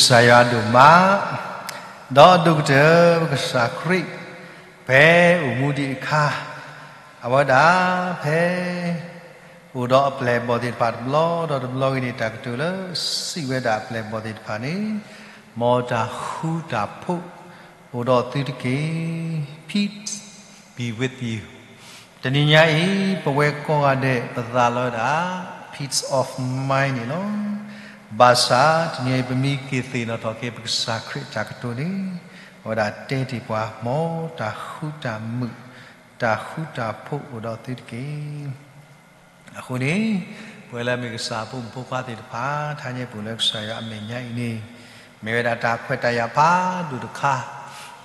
ကစၢ်ယွၤဒိၣ်မး, ဒီးအဒိၣ်ကတၢၢ် ပကစၢ်ခရံာ်, ဖဲအိၣ်မူဒံးအခါ, အဝဲဒၣ်ဖဲ အိၣ်ဒီးအပျဲၢ်အဘီၣ်သ့ၣ်တဖၣ်တဘျီဒီးတဘျီဂ့ၤန့ၣ် တၢ်ကတိၤလၢစံးဝဲဒၣ်အပျဲၢ်အဘီၣ်သ့ၣ်တဖၣ်န့ၣ်, မ်တၢ်ဃူတၢ်ဖိးအိၣ်ဒီးသုတက့ၢ်, peace be with you. တနံၤညါအံၤ ပဝဲကိးဂၤဒဲး ပသးလီၤဝဲဒၣ် peace of mind န့ၣ်လီၤ. ဘၣ်ဆၣ် တနံၤအံၤပမ့ၢ်က့ၤသ့ၣ်နီၣ်ထီၣ်က့ၤ ပကစၢ်ခရံာ်တၢ်ကတိၤန့ၣ်, အဝဲဒၣ်တဲတ့ၢ်ပှၤ မ်တၢ်ဃူတၢ်မုာ်, တၢ်ဃူတၢ်ဖိးအိၣ်ဒီးသုတက့ၢ်. အဃိန့ၣ်, ပဝဲလၢမ့ၢ်ကစၢ်အဖိမုၣ်ဖိခွါသ့ၣ်တဖၣ် ထါညါပူၤလၢကစၢ်ယွၤအမဲာ်ညါအံၤန့ၣ်, မ့ၢ်ဝဲဒၣ်တၢ်ခွဲးတၢ်ယာ်ဖးဒိၣ်တခါ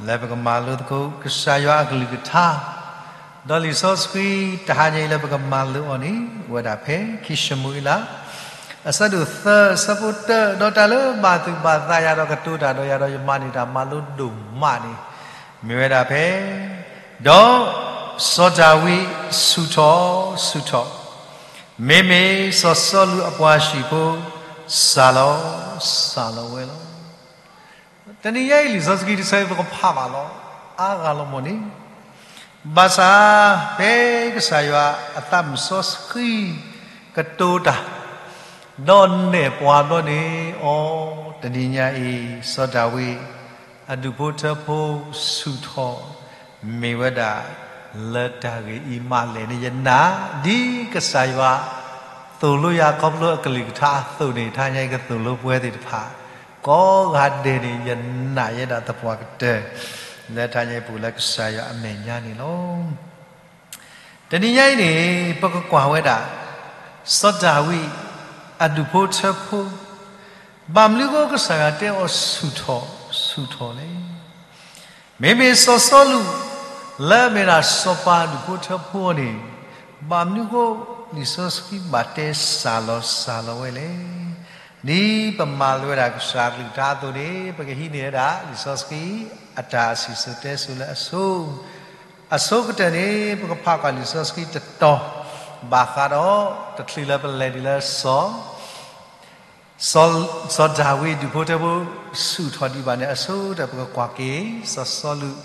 လၢပကမၤလိသကိး ကစၢ်ယွၤအကလုၢ်ကထါ, ဒီးလံာ်စီဆှံတဟါညါအံၤလၢပကမၤလိအီၤန့ၣ် အိၣ်ဝဲဒၣ်ဖဲခံၡမူၤအ့လး အဆၢဒိၣ်သၢ အဆၢဖိတၢ, ဒီးတၢ်လၢဘၣ်သူၣ်ဘၣ်သးယၤဒီးကတိၤတၢ်ဒီးယၤဒီးယမၤန့ၢ်တၢ်မၤလိဒိၣ်မးန့ၣ်, မ့ၢ်ဝဲဒၣ်ဖဲ ဒီးစီၤဒၤဝံးဆူၣ်ထီၣ်ဆူၣ်ထီၣ်, မ့မ့ၢ်စီၤစီလူးအပှၤဟံၣ်ဖိ စၢ်လီၤစၢ်လီၤဝဲလီၤ. တနံၤညါအံၤလံာ်စီဆှံတဆၢအံၤ ပကဖးဘၣ်လီၤ အါဂၤလီၤမၢ်န့ၣ်, ဘၣ်ဆၣ်ဖဲကစၢ်ယွၤအသးမုၣ်စီဆှံကတိၤတၢ် ဒီးနဲၣ်ပှၤဘျီန့ၣ်, အိ, တနံၤညါအံၤ စီၤဒၤဝံးအဒူၣ်ဖိထၢဖိဆူၣ်ထီၣ်, မ့ၢ်ဝဲဒၣ်လၢတၢ်ဂ့ၢ်အံၤမးလဲၣ်န့ၣ် ယနာ်, ဒ်ကစၢ်ယွၤသိၣ်လိယၤခီဖျိအကလုၢ်ကထါအသိးန့ၣ်, ထါညါအံၤကသိၣ်လိပဝဲသ့ၣ်တဖၣ် ကိးဂၤဒဲးန့ၣ် ယနာ်ယဲဒၣ်သပှၢ်ကတၢၢ် လၢထါညါအံၤပူၤလၢကစၢ်ယွၤအမဲာ်ညါန့ၣ်လီၤ. တနံၤညါအံၤန့ၣ် ပကကွၢ်ဝဲဒၣ် စီၤဒၤဝံးအဒူၣ်ဖိထၢဖိ, ဘၣ်မနုၤဃိကစၢ်ယွၤတဲအီၤဆူၣ်ထီၣ်ဆူၣ်ထီၣ်လဲၣ်. မ့မ့ၢ်စီၤစီလူး လၢအမ့ၢ်ဒၣ်စီၤပၤအဒူၣ်ဖိထၢဖိအီၤန့ၣ်, ဘၣ်မနုၤဃိလံာ်စီဆှံဘၣ်တဲစၢ်လီၤစၢ်လီၤဝဲလဲၣ်. ဒ်ပမၤလိဝဲဒၣ်ကစၢ်အကလုၢ်ကထါအသိးန့ၣ်, ပကဟံးန့ၢ်ဝဲဒၣ်လံာ်စီဆှံအတၢ်စံၣ်စိၤတဲစိၤလၢအဆိ အဆိကတၢၢ်န့ၣ် ပကဖးကွၢ်လံာ်စီဆှံတတီၤ ဘၣ်ဃးဒီးတချုးလၢပလဲၤဒံးလၢစီၤ စီၤ စီၤဒၤဝံးအဒူၣ်ဖိထၢဖိဆူၣ်ထီၣ်ဒံးဘၣ်န့ၣ် အဆိကတၢၢ် ပကကွၢ်က့ၤ စီၤစီလူး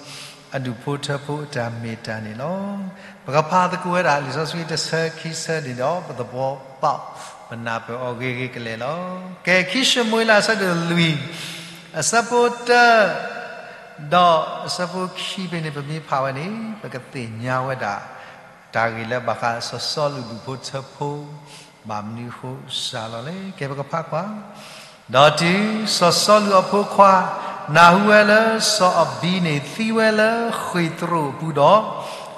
အဒူၣ်ဖိထၢဖိအတၢ်မ့ၢ်တၢ်န့ၣ်လီၤ. ပကဖးသကိးဝဲဒၣ်လံာ်စီဆှံတဆၢခံဆၢန့ၣ်ဒီး ပသဘီဘၣ် ပနၢ်ပၢၢ်အီၤဂ့ၤဂ့ၤကလဲာ်လီၤ. ကဲ ခံၡမူၤအ့လးအဆၢဒိၣ်လွံၢ် အဆၢဖိတၢ ဒီးအဆၢဖိခံဖဲန့ၣ် ပမ့ၢ်ဖးဝဲန့ၣ် ပကသ့ၣ်ညါဝဲဒၣ် တၢ်ဂ့ၢ်လၢဘၣ်ဃးစီၤစီလူးဒူၣ်ဖိထၢဖိ ဘၣ်မနုၤဃိစၢ်လီၤလဲၣ်. ကဲ ပကဖးကွၢ်, ဒီးတုၤစီၤစီလူးအဖိခွါ နၢ်ဟူဝဲလၢစီၤအဘံၤန့ၣ်သံဝဲလၢဃ့ၢ်သရိာ်အပူၤဒီး,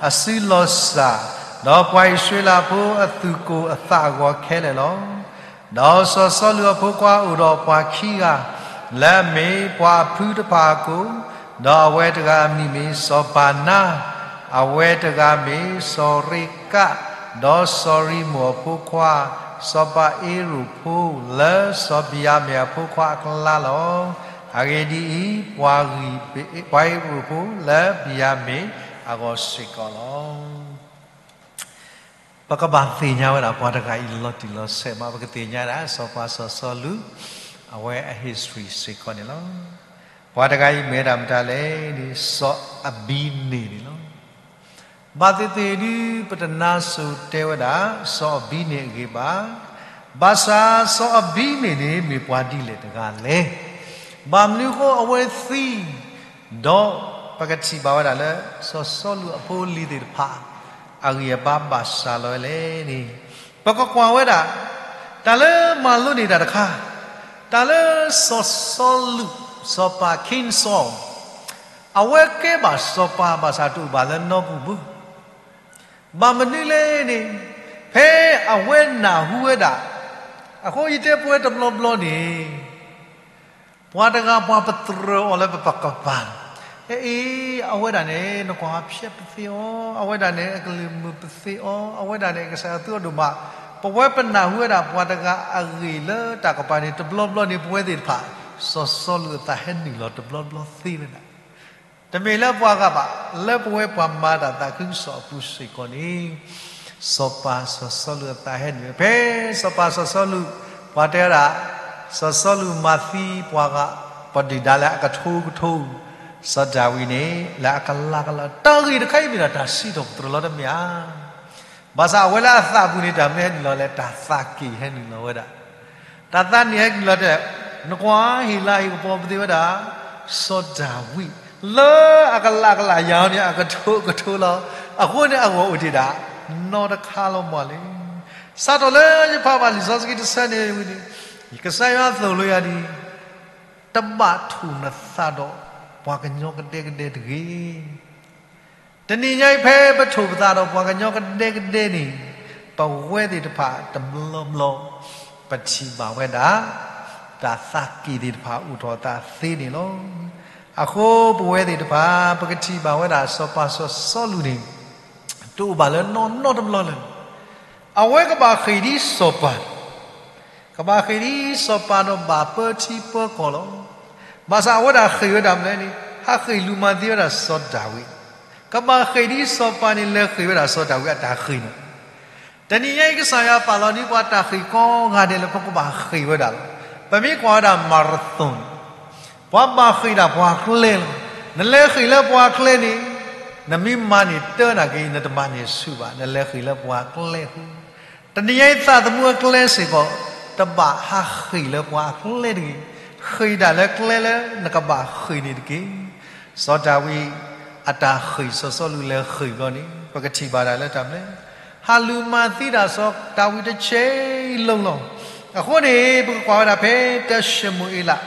အစုလီၤစၢ်, ဒီးပှၤအံၣ်စရ့လးဖိအသူၣ်ကိၢ်အသးအဂီၢ်ခဲလၢာ်လီၤ. ဒီးစီၤစီလူးအဖိခွါအိၣ်ဒီးပှၤခံဂၤ လၢအမ့ၢ်ပှၤအဖုတဖၣ်အကိၣ်, ဒီးအဝဲတဂၤအမံၤမ့ၢ်စီၤပၤနါ, အဝဲတဂၤမ့ၢ်စီၤရ့ကး, ဒီးစီၤရံမိၣ်အဖိခွါ, စီၤပၤအ့ရိၣ်ဖိ, လၢစီၤဘံယၤမ့ၣ်အဖိခွါအကျါလီၤ. အဂ့ၢ်ဒ်အံၤ, ပှၤအ့ရိၣ်ဖိလၢဘံယၤမ့ၣ်အဂီၢ်စ့ၢ်ကီးလီၤ. ပကဘၣ်သ့ၣ်ညါဝဲဒၣ် ပှၤတဂၤအံၤလီၤတံၢ်လီၤဆဲးမး, ပကသ့ၣ်ညါဒၣ် စီၤပၤစီၤစီလူး အဝဲအ history စ့ၢ်ကီးန့ၣ်လီၤ. ပှၤတဂၤအံၤမ့ၢ်ဝဲဒၣ်မတၤလဲၣ်န့ၣ် စီၤအဘံၤန့ၣ်န့ၣ်လီၤ. ဘၣ်သ့ၣ်သ့ၣ်ဒု ပတနါစိၤတဲဝဲဒၣ် စီၤအဘံၤန့ၣ်အဂ့ၢ်ဘၣ်. ဘၣ်ဆၣ်စီၤအဘံၤန့ၣ်န့ၣ် မ့ၢ်ပှၤဒ်လဲၣ်တဂၤလဲၣ်. ဘၣ်မနုၤဃိအဝဲသံ ဒီးပကထံၣ်ဘၣ်ဝဲဒၣ်လၢ စီၤစီလူးအဖိအလံၤသ့ၣ်တဖၣ် အဂံၢ်အဘါဘၣ်စၢ်လီၤဝဲလဲၣ်န့ၣ်, ပကကွၢ်ဝဲဒၣ် တၢ်လၢမၤလိန့ၢ်တၢ်တခါ, တၢ်လၢစီၤစီလူး စီၤပၤ King Saul အဝဲကဲဘၣ်စီၤပၤဘၣ်ဆၣ်တအိၣ်ဘၣ်လၢနီပူၤဘၣ်. ဘၣ်မနုၤလဲၣ်န့ၣ်, ဖဲအဝဲနၢ်ဟူဝဲဒၣ်, အဃိယတဲပဝဲတဘျီဘျီန့ၣ် ပှၤတဂၤပှၤပတြၢၤအီၤလၢပကပၤ, အအံၤ အဝဲဒၣ်န့ၣ် နကွၢ်ဖျဲးပသ့အီၤ, အဝဲဒၣ်န့ၣ် အကလုၢ်မုာ်ပသ့အီၤ, အဝဲဒၣ်န့ၣ် ကစၢ်ယွၤသူအီၤဒိၣ်မး, ပဝဲပနၢ်ဟူဝဲဒၣ်ပှၤတဂၤအဂ့ၢ်လၢတၢ်ကပၤန့ၣ် တဘျီဘျီန့ၣ် ပဝဲသ့ၣ်တဖၣ် စီၤစီလူးအသးဟဲနုာ်လီၤတဘျီဘျီသ့ဝဲဒၣ်. တမ့ၢ်လၢပှၤဂၤဘၣ်, လၢပဝဲပှၤမၤတၢ်သးခုကစီၣ်အပူၤစ့ၢ်ကီးန့ၣ် စီၤပၤစီၤစီလူးအသးဟဲနုာ်, ဖဲစီၤပၤစီၤစီလူး ပှၤတဲဝဲဒၣ် စီၤစီလူးမၤသံပှၤဂၤ ပှၤဒုၣ်ဒါလၢအကထိကထိ, စီၤဒၤဝံးန့ၣ် လၢအကလးကလး တၢ်ဂ့ၢ်တခါအံၤမ့ၢ်ဒၣ်တၢ်စံးထီၣ်ပတြၢၤလီၤတမ့ၢ်ဧါ. ဘၣ်ဆၣ်အဝဲလၢအသးပူၤန့ၣ် တၢ်မနုၤဟဲနုာ်လီၤလဲၣ်, တၢ်သးက့ၣ်ဟဲနုာ်လီၤဝဲဒၣ် တၢ်သးနံၣ်ဟဲနုာ်လီၤတဲ, နကွၢ်ဟ့ၣ်လၤဟ့ၣ်ကပီၤပသ့ဝဲဒၣ် စီၤဒၤဝံး လၢအကလးကလးယၤန့ၣ် အကထိကထိလီၤ. အဃိန့ၣ်အဂီၢ်အိၣ်တ့ၢ်ဒၣ် နီတခါလီၤမးလံ. စးထီၣ်လၢယဖးဘၣ်လံာ်စီဆှံတဆၢန့ၣ်ဝံၤန့ၣ်, ကစၢ်ယွၤသိၣ်လိယၤဒ်အံၤ, တဘၣ်ထိၣ်နသးဒီးပှၤကညီကဒဲကဒဲတဂ့ၤ. တနံၤညါအံၤဖဲပထိၣ်ပသးဒီးပှၤကညီကဒဲကဒဲန့ၣ်, ပဝဲသ့ၣ်တဖၣ်တဘျီဘျီ ပထံၣ်ဘၣ်ဝဲဒၣ် တၢ်သးက့ၣ်သ့ၣ်တဖၣ်အိၣ်ထီၣ်အသးသ့န့ၣ်လီၤ. အဃိပဝဲသ့ၣ်တဖၣ် ပကထံၣ်ဘၣ်ဝဲဒၣ်စီၤပၤစီၤစီလူးန့ၣ် တအိၣ်ဘၣ်လၢနီၢ်နီတဘျီလၢၤ. အဝဲကဘၣ်ဃ့ၢ်ဒ်စီၤပၤ, ကဘၣ်ဃ့ၢ်ဒ်စီၤပၤဒီးဘၣ်ပၢထံပၢကီၢ်လီၤ. ဘၣ်ဆၣ်အဝဲဒၣ်ဃ့ၢ်ဝဲဒၣ်မနုၤလဲၣ်န့ၣ်, ဟးဃ့ၢ်လူၤမၤသံဝဲဒၣ်စီၤဒၤဝံး, ကဘၣ်ဃ့ၢ်ဒ်စီၤပၤန့ၣ် လဲၤဃ့ၢ်ဝဲဒၣ်စီၤဒၤဝံးအတၢ်ဃ့ၢ်န့ၣ်. တနံၤညါအံၤကစၢ်ယွၤပာ်လီၤဒ်ပှၤတၢ်ဃ့ၢ်ကိးဂၤဒဲးလၢပကဘၣ်ဃ့ၢ်ဝဲဒၣ်လီၤ. ပမ့ၢ်ကွၢ်ဝဲဒၣ် marathon န့ၣ် ပှၤဘၣ်ဃ့ၢ်ဒၣ်ပှၤကျဲလီၤ. နလဲၤဃ့ၢ်လၢပှၤကျဲန့ၣ်, နမ့ၢ်မၤန့ၢ်တၢ်နာ်က့ နတမၤန့ၢ်ဆူၣ်ဘၣ်, နလဲၤဃ့ၢ်လၢပှၤကျဲဃိ. တနံၤညါအံၤသးသမူအကျဲစ့ၢ်ကီး တဘၣ်ဟးဃ့ၢ်လၢပှၤကျဲတဂ့ၤ. ဃ့ၢ်ဒၣ်လၢကျဲလၢနကဘၣ်ဃ့ၢ်န့ၣ်တက့ၢ်. စီၤဒၤဝံးအတၢ်ဃ့ၢ် စီၤစီလူးလဲၤဃ့ၢ်ဘျီန့ၣ် ပကထံၣ်ဘၣ်ဒၣ်လၢတၢ်မနုၤလဲၣ်, ဟးလူၤမၤသံဒၣ်စီၤဒၤဝံးတဆဲးလီၤလီၤ. အဃိန့ၣ် ပကကွၢ်ဝဲဒၣ်ဖဲတၢၡမူၤအ့လး,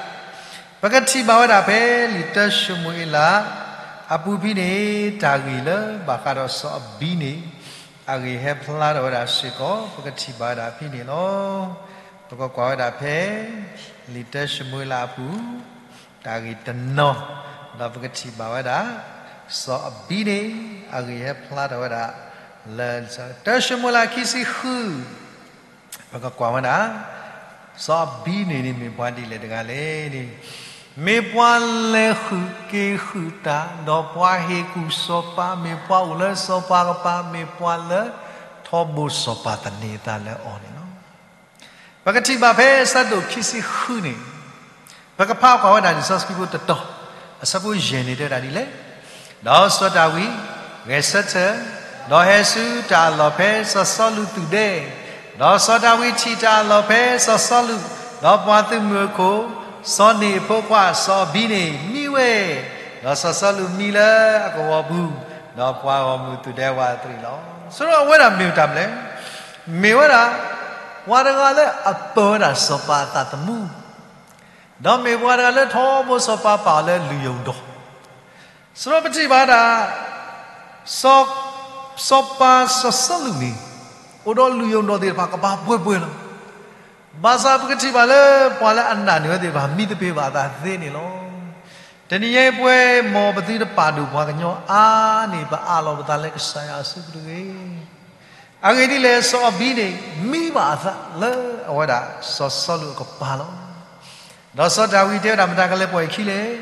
ပကထံၣ်ဘၣ်ဝဲဒၣ်ဖဲလံာ်တၢၡမူၤအ့လး အပူၤဖဲန့ၣ် တၢ်ဂ့ၢ်လၢဘၣ်ဃးဒီးစီၤအဘံန့ၣ် အဂ့ၢ်ဟဲဖျါထီၣ်ဝဲဒၣ်စ့ၢ်ကီး ပကထံၣ်ဘၣ်ဝဲဒၣ်ဖဲန့ၣ်လီၤ. ပကကွၢ်ဝဲဒၣ်ဖဲ လံာ်တၢၡမူၤအ့လးအပူၤ တၢ်ဂ့ၢ်တနီၤ, ဒီးပကထံၣ်ဘၣ်ဝဲဒၣ် စီၤအဘံန့ၣ် အဂ့ၢ်ဟဲဖျါထီၣ်ဝဲဒၣ် လၢ တၢၡမူၤအ့လးခံဆံဃု ပကကွၢ်ဝဲဒၣ် စီၤအဘံန့ၣ်န့ၣ်မ့ၢ်ပှၤဒ်လဲၣ်တဂၤလဲၣ်န့ၣ်, မ့ၢ်ပှၤလဲၤဃုာ်က့ၤဃုာ်တၢ် ဒီးပှၤဟ့ၣ်ကူၣ်စီၤပၤ, မ့ၢ်ပှၤအိၣ်လၢစီၤပၤကပၤ, မ့ၢ်ပှၤလၢထီဘိစီၤပၤသန့ၤအသးလၢအီၤန့ၣ်လီၤ. ပကထံၣ်ဘၣ်ဖဲအဆၢဒိၣ်ခံဆံဃုန့ၣ်, ပကဖးကွၢ်ဝဲဒၣ်လံာ်စီဆှံဖိတတီၤ, အဆၢဖိယဲၢ်န့ၣ်တဲဝဲဒၣ်ဒ်လဲၣ်, ဒီးစီၤဒၤဝံး ဂဲၤဆၢထၢၣ်, ဒီးဟဲဆူတၢ်အလီၢ်ဖဲစီၤစီလူးသုးဒဲ, ဒီးစီၤဒၤဝံးထံၣ်တၢ်အလီၢ်ဖဲစီၤစီလူး, ဒီးပှၤသုးမုၢ်အခိၣ်, စီၤန့ၣ်အဖိခွါစီၤအဘံန့ၣ်မံဝဲ, ဒီးစီၤစီလူးမံလၢအကဝီၤပူၤ, ဒီးပှၤဂီၢ်မုၢ်သုးဒဲဝးတရံးလီၤ. ဆိဒီးအဝဲဒၣ်မ့ၢ်တၢ်မနုၤလဲၣ်, မ့ၢ်ဝဲဒၣ် ပှၤတဂၤလၢအပၢဝဲဒၣ်စီၤပၤအသးသမူ, ဒီးမ့ၢ်ပှၤတဂၤလၢထီဘိစီၤပၤပာ်အီၤလၢလုၢ်ယိၣ်ဒီး, ဆိဒီးပထံၣ်ဘၣ်ဒၣ် စီၤ, စီၤပၤစီၤစီလူးန့ၣ် အိၣ်ဒီးလုၢ်ယိၣ်ဒီးသ့ၣ်တဖၣ်ကဘၣ်ပှဲၤပှဲၤလီၤ. ဘၣ်ဆၣ်ပကထံၣ်ဘၣ်လၢပှၤလၢအနာ်န့ၢ်ဝဲသ့ၣ်တဖၣ် မံသပ့ၤဘၣ်အသးသ့န့ၣ်လီၤ. တနံၤညါအံၤပဝဲမ်ပသုတပာ်ဒိၣ်ပှၤကညီအါန့ၣ် ပအးလီၤပသးလၢကစၢ်ယွၤအစုပူၤတဂ့ၤ. အဂ့ၢ်ဒ်လဲၣ်, စီၤအဘံန့ၣ် မံဘၣ်အသးလၢအဝဲဒၣ်စီၤစီလူးအကပၤလီၤ. ဒီးစီၤဒၤဝံးတဲဝဲဒၣ် မတၤကလဲၤပိာ်ယခံလဲၣ်.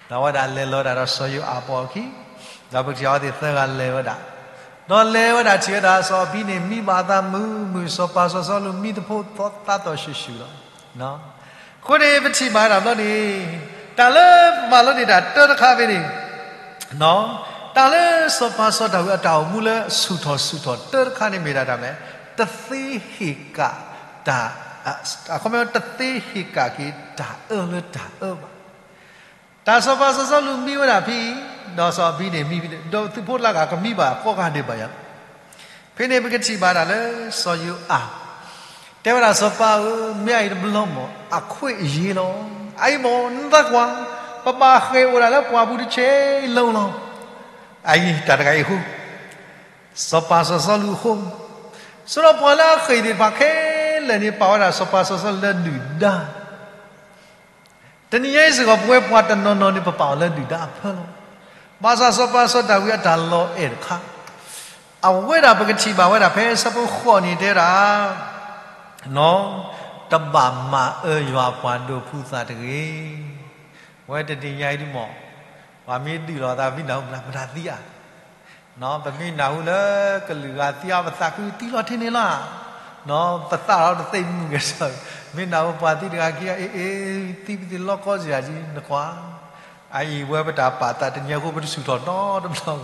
ဒီးအဝဲဒၣ်လဲၤလီၤဝဲဒၣ်ဒီးစီၤယိၤအၤပှၤအခံ, ဒီးပကထံၣ်အဝဲသ့ၣ်သၢဂၤလဲၤဝဲဒၣ်, ဒီးလဲၤဝဲဒၣ်ထံၣ်ဝဲဒၣ်စီၤအဘံန့ၣ် မံဘၣ်အသးမုာ်မုာ်, စီၤပၤစီၤစီလူးမံသဖိသးသီၣ်ဆူၣ်ဆူၣ်လီၤ. အဃိန့ၣ် ပထံၣ်ဘၣ်ဝဲဒၣ်ဘျီန့ၣ်, တၢ်လၢမၤလိန့ၢ်တၢ်တၢတခါဖဲန့ၣ် တၢ်လၢစီၤပၤစီၤဒၤဝံးအတၢ်အိၣ်မူလၢဆူၣ်ထီၣ်ဆူၣ်ထီၣ်တၢတခါန့ၣ်မ့ၢ်ဒၣ်တၢ်မနုၤလဲၣ်, တသ့ဟ့ၣ်ကၣ်တၢ်, အခီပညီတသ့ဟ့ၣ်ကၣ်က့ၤတၢ်အၢလၢတၢ်အၢဘၣ်. တၢ်စီၤပၤစီၤစီလူးမံဝဲဒၣ်ဖဲအံၤ, ဒီးစီၤအဘံန့ၣ်မံဖဲန့ၣ်, ဒီးသုးဖိတလါကၢ်ကမံဘၣ်ကိးဂၤဒဲးဘၣ်ယၤ. ဖဲန့ၣ်ပကထံၣ်ဘၣ်ဒၣ်လၢစီၤယိၤအၤ တဲဝဲဒၣ်စီၤပၤဧၢ, မ့ၢ်အအံၤတဘျီမး အခွဲးအယာ်လီၤ. အအံၤမး နသးကွၢ်, ပဘၣ်ဃ့ၢ်အိၣ်ဒၣ်လၢပှၢ်ပူၤတဆဲးလီၤလီၤ. အအံၤတၢ်တဂၤအံၤအဃိ, စီၤပၤစီၤစီလူးအဃိ, ဆိဒီးပှၤလၢအဃ့ၢ်သ့ၣ်တဖၣ်ခဲလၢာ်န့ၣ်ပာ်ဝဲဒၣ်စီၤပၤစီၤစီလူးလၢဒုၣ်ဒါ တနံၤညါအံၤစ့ၢ်ကီး ပဝဲပှၤတနီၤနီၤန့ၣ် ပပာ်အီၤလၢဒုၣ်ဒါအဖၢလီၤ. ဘၣ်ဆၣ်စီၤပၤစီၤဒၤဝံးအတၢ်လီၤအဲၣ်တခါ, အဝဲဒၣ်ပကထံၣ်ဘၣ်ဝဲဒၣ်ဖဲအဆၢဖိဃိးန့ၣ်တဲဒၣ်, တဘၣ်မၤအၢယွၤအပှၤဒိးဖှူသးတဂ့ၤ. ဝဲတနံၤညါအံၤဒ်မး, ပှၤမ့ၢ်ဒုးလိာ်သး ပမ့ၢ်နၢ်ဟူမတၤသံဧါ. ပမ့ၢ်နၢ်ဟူလၢကလုာ်ဂၤသံအီၤ ပသးခုတံၢ်လီၤထဲန့ၣ်လီၤ. ပသးထီၣ်တသ့ၣ်မုၢ်ဂဲၤဆၢ, မ့ၢ်နၢ်ဟူပှၤသံတဂၤခံဂၤ အ့ အ့ သံပသံလီၤကီစ့ၢ်ကီး နကွၢ် အအံၤဝဲပတၢ်ပာ်သးတနံၤအဃိ ပတဆူၣ်ထီၣ်နီတဘျီ.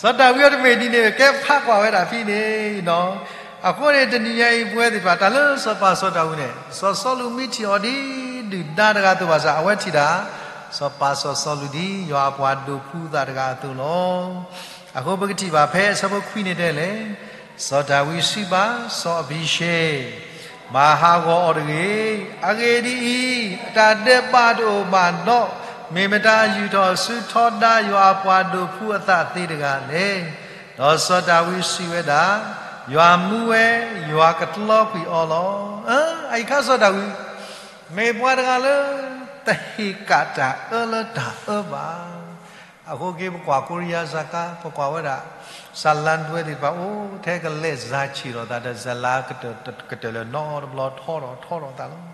စီၤဒၤဝံးအတမ့ၢ်ဒ်န့ၣ် ကဲဖးကွၢ်ဝဲဒၣ်ဖဲန့ၣ်နီၤ. အဃိန့ၣ် တနံၤညါအံၤ ပဝဲသ့ၣ်တဖၣ် တၢ်လၢစီၤပၤစီၤဒၤဝံးန့ၣ် စီၤစီလူးမ့ၢ်ထံၣ်အီၤဒ်ဒုၣ်ဒါတဂၤအသိးဘၣ်ဆၣ် အဝဲထံၣ်တၢ် စီၤပၤစီၤစီလူးဒ်ယွၤအပှၤဒိးဖှူသးတဂၤအသိးလီၤ. အဃိပကထံၣ်ဘၣ်ဖဲအဆၢဖိခွံန့ၣ်တဲလဲၣ်, စီၤဒၤဝံးစံးဘၣ်စီၤအဘံၤၡဲ, မၤဟးဂီၤအီၤတဂ့ၤ. အဂ့ၢ်ဒ်အံၤ, အတၢ်ဒဲးဘးတအိၣ်ဘၣ်ဒီး, မ့ၢ်မတၤယူာ်ထီၣ်ဆူထီဒါယွၤအပှၤဒိးဖှူအသးသ့တဂၤလဲၣ်. ဒီးစီၤဒၤဝံးစံးဝဲဒၣ်, ယွၤမူဝဲ, ယွၤကကျီကွံာ်အီၤလီၤ. အအံၤခါစီၤဒၤဝံး မ့ၢ်ပှၤတဂၤလၢ တဟ့ၣ်ကၣ်တၢ်အၢလၢတၢ်အၢဘၣ်. အဃိက့ၤ ပကွၢ်ကိရံယါစၤကါ ပကွၢ်ဝဲဒၣ် စလါဒွဲသ့ၣ်တဖၣ်အိၣ်ထဲကလဲၤစၤဆံးထီၣ်သးဒီး စလါကတၢၢ်လၢၤနီတဘျီ ထီထီၣ်ထီထီၣ်သးလီၤ.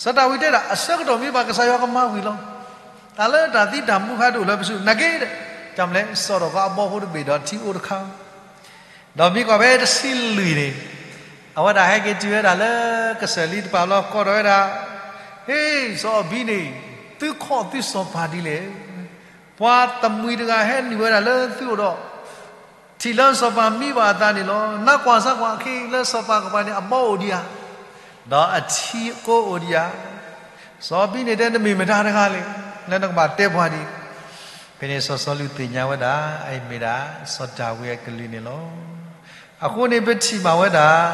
စီၤဒၤဝံးတဲဒၣ် အဆၢကတီၢ်မ့ၢ်ဘၣ်ကစၢ်ယွၤကမၤဝံၤလီၤ. တၢ်လၢတၢ်သံတၢ်မူခါတအိၣ်လၢပစု နာ်က့ဒီး တၢ်မနုၤလဲၣ် စီၣ်ထီၣ်ဃီအဘီဖိတဘ့ၣ်ဒီးထံအိၣ်တခါ ဒီးမ့ၢ်ကွၢ်ဖဲတဆံလွံၢ်န့ၣ်, အဝဲဒၣ်ဟဲက့ၤတုၤဝဲဒၣ်လၢကစၢၢ်လံတဖၣ်လီၤ ကိးထီၣ်ဝဲဒၣ်, ဟ့ၣ် စီၤအဘံၤန့ၣ်, သုခီၣ်သုစီၤပၤဒ်လဲၣ်. ပှၤတမှံၤတဂၤဟဲနုာ်ဝဲဒၣ်လၢသုအိၣ်ဒီး ထံၣ်လၢစီၤပၤမံဘၣ်အသးန့ၣ်လီၤ. နကွၢ်စၢ်ကွၢ် ခဲအံၤလၢစီၤပၤကပၤန့ၣ် အဘီအိၣ်ဒံးဧါ, ဒီးအထံအကိအိၣ်ဒံးဧါ. စီၤအဘံၤန့ၣ်တဲ နမ့ၢ်မတၤတဂၤလဲၣ်, လၢနကဘၣ်တဲပှၤဒ်အံၤ. ဖဲန့ၣ်စီၤစီလူးသ့ၣ်ညါဝဲဒၣ် အအံၤမ့ၢ်ဒၣ် စီၤဒၤဝံးအကလုၢ်န့ၣ်လီၤ. အဃိန့ၣ် ပထံၣ်ဘၣ်ဝဲဒၣ်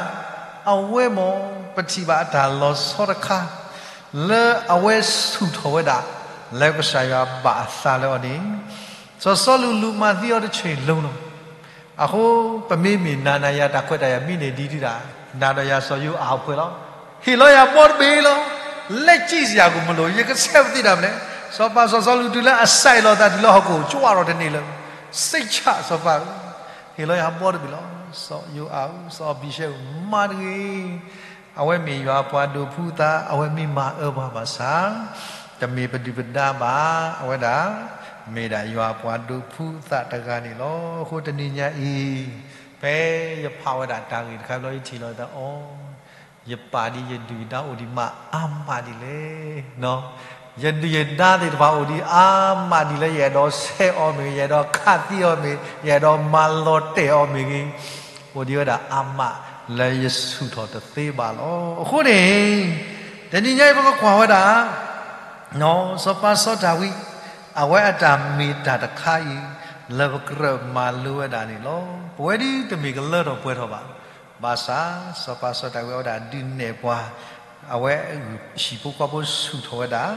အဝဲမ့ၢ် ပထံၣ်ဘၣ်အတၢ်လီၤဆီတခါ လၢအဝဲဆူၣ်ထီၣ်ဝဲဒၣ် လၢကစၢ်ယွၤဘၣ်အသးလၢအီၤန့ၣ်, စီၤစီလူးလူၤမၤသံအီၤတဆံးလိၤလီၤ. အဃိ ပမ့မ့ၢ်နာ်နၤယၤတၢ်ခွဲးတၢ်ယာ်မံန့ၣ်ဒ်ဒုဒၣ် နၤဒီးယၤစီၤယိၤအၤအဖှဲးလီၤ. ဟ့ၣ်လီၤယၤဘီတဘ့ၣ်လီၤ. လက်ကျိစရာကိုမလို, ယကဆဲးပသံတၢ်မနုၤလဲၣ်. စီၤပၤစီၤစီလူးတုၤလၢအစဲးလီၤသးတုၤလၢဟီၣ်ခိၣ် ကၠွထီၣ်တန့ၢ်လၢၤ, စိတ်ချ စီၤပၤဧၢ, ဟ့ၣ်လီၤယၤဘီတဘ့ၣ်လီၤ. စီၤယိၤအၤဧၢ, စီၤအဘံၤၡဲဧၢ, မၤတဂ့ၤ. အဝဲမ့ၢ်ယွၤအပှၤဒိးဖှူသး, အဝဲမ့ၢ်မၤအၢပှၤဘၣ်ဆၣ်, တမ့ၢ်ပဒုၣ်ပဒါဘၣ်, အဝဲဒၣ် မ့ၢ်ဒၣ်ယွၤအပှၤဒိးဖှူသးတဂၤန့ၣ်လီၤ. အဃိတနံၤညါအံၤ, ဖဲယဖးဝဲဒၣ်တၢ်ဂ့ၢ်တခါဘျီ ယထံၣ်လီၤသးအီၤ, ယပာ်ဒ်ယဒုၣ်ယဒါအိၣ်ဒံးမးအါမးဒ်လဲၣ်. ယဒုၣ်ယဒါသ့ၣ်တဖၣ်အိၣ်ဒံးအါမးဒ်လဲၣ်, ယအဲၣ်ဒိးဆဲးအီၤမ့ၢ်ဂ့ၤ, ယအဲၣ်ဒိးခးသံအီၤမ့ၢ်, ယအဲၣ်ဒိးမၤလီၤတဲာ်အီၤမ့ၢ်ဂ့ၤ, အိၣ်ဒံးဝဲဒၣ်အါမးလၢယဆူၣ်ထီၣ်တသ့ဘၣ်လီၤ. အဃိန့ၣ်, တနံၤညါအံၤပကကွၢ်ဝဲဒၣ် စီၤပၤစီၤဒၤဝံး အဝဲအတၢ်မ့ၢ်တၢ်တခါအံၤ လၢပကြၢးမၤလိဝဲဒၣ်န့ၣ်လီၤ. ပဝဲဒၣ်တမ့ၢ်ကလၢထီၣ်ပှဲၤထီၣ်ဘၣ်. ဘၣ်ဆၣ် စီၤပၤစီၤဒၤဝံးအဝဲဒၣ်ဒုးနဲၣ်ပှၤ, အဝဲအဂံၢ်ဟံၣ်ဖိဃီဖိဆူၣ်ထီၣ်ဝဲဒၣ်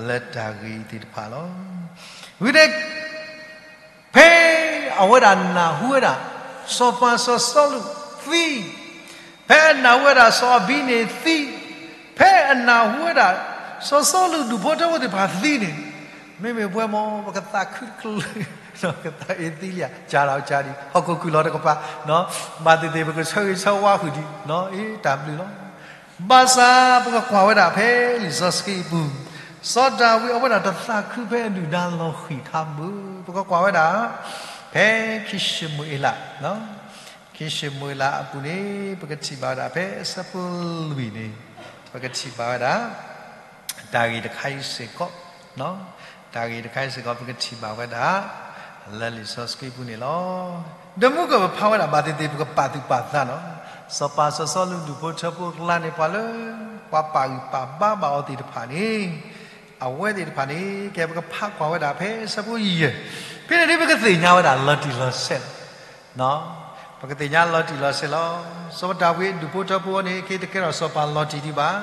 လၢတၢ်ဂ့ၢ်သ့ၣ်တဖၣ်လီၤ. ဝံၤန့ၣ် ဖဲအဝဲဒၣ်နၢ်ဟူဝဲဒၣ် စီၤပၤစီၤစီလူးသံ, ဖဲအနၢ်ဟူဝဲဒၣ်စီၤအဘံၤန့ၣ်သံ, ဖဲအနၢ်ဟူဝဲဒၣ် စီၤစီလူးဒူၣ်ဖိထၢဖိသ့ၣ်တဖၣ်သံန့ၣ်, မ့မ့ၢ်ပဝဲမ့ၢ် ပကသးခုတကလုာ်, ကသးအ့သံလံဧါ, ကၢ်လီၤကၢ်ဒံး, ဟီၣ်ခိၣ်ကုၢ်လီၤတကပၤ, ဘၣ်သ့ၣ်သ့ၣ်ပကဆၢဂ့ၤဆၢဝါဃုာ်ဒံး, အ့ တၢ်ဘျုးလီၤ. ဘၣ်ဆၣ်ပကကွၢ်ဝဲဒၣ်ဖဲလံာ်စီဆှံအပူၤ, စီၤဒၤဝံးအဝဲဒၣ်တသးခုဖဲအဒုၣ်ဒါလီၤဃံၤအခါဘၣ်. ပကကွၢ်ဝဲဒၣ် ဖဲခံၡမူၤအ့လး, ခံၡမူၤအ့လးအပူၤန့ၣ် ပကထံၣ်ဘၣ်ဝဲဒၣ်ဖဲအဆၢဖိလွံၢ်န့ၣ်, ပကထံၣ်ဘၣ်ဝဲဒၣ် တၢ်ဂ့ၢ်တခါအံၤစ့ၢ်ကီး, တၢ်ဂ့ၢ်တခါအံၤစ့ၢ်ကီး ပကထံၣ်ဘၣ်ဝဲဒၣ် လၢလံာ်စီဆှံပူၤန့ၣ်လီၤ. ဒီးမုၢ်ကပဖးဝဲဒၣ်ဘၣ်သ့ၣ်သ့ၣ် ပကပာ်သူၣ်ပာ်သးလီၤ. စီၤပၤစီၤစီလူးဒူၣ်ဖိထၢဖိအကျါန့ၣ် ပှၤလၢ ပှၤပာ်ဂံၢ်ပာ်ဘါဘၣ်အီၤသ့ၣ်တဖၣ်န့ၣ်, အဝဲသ့ၣ်တဖၣ်န့ၣ် ကဲပကဖးကွၢ်ဝဲဒၣ်ဖဲအဆၢဖိယဲၢ်, ဖဲန့ၣ်ဒ်ပကသ့ၣ်ညါဝဲဒၣ်လီၤတံၢ်လီၤဆဲးလီၤ. ပကသ့ၣ်ညါလီၤတံၢ်လီၤဆဲးလီၤ. စီၤဒၤဝံးဒူၣ်ဖိထၢဖိန့ၣ် က့ၤတကဲထီၣ်စီၤပၤလီၤတံၢ်ဒံးဘၣ်.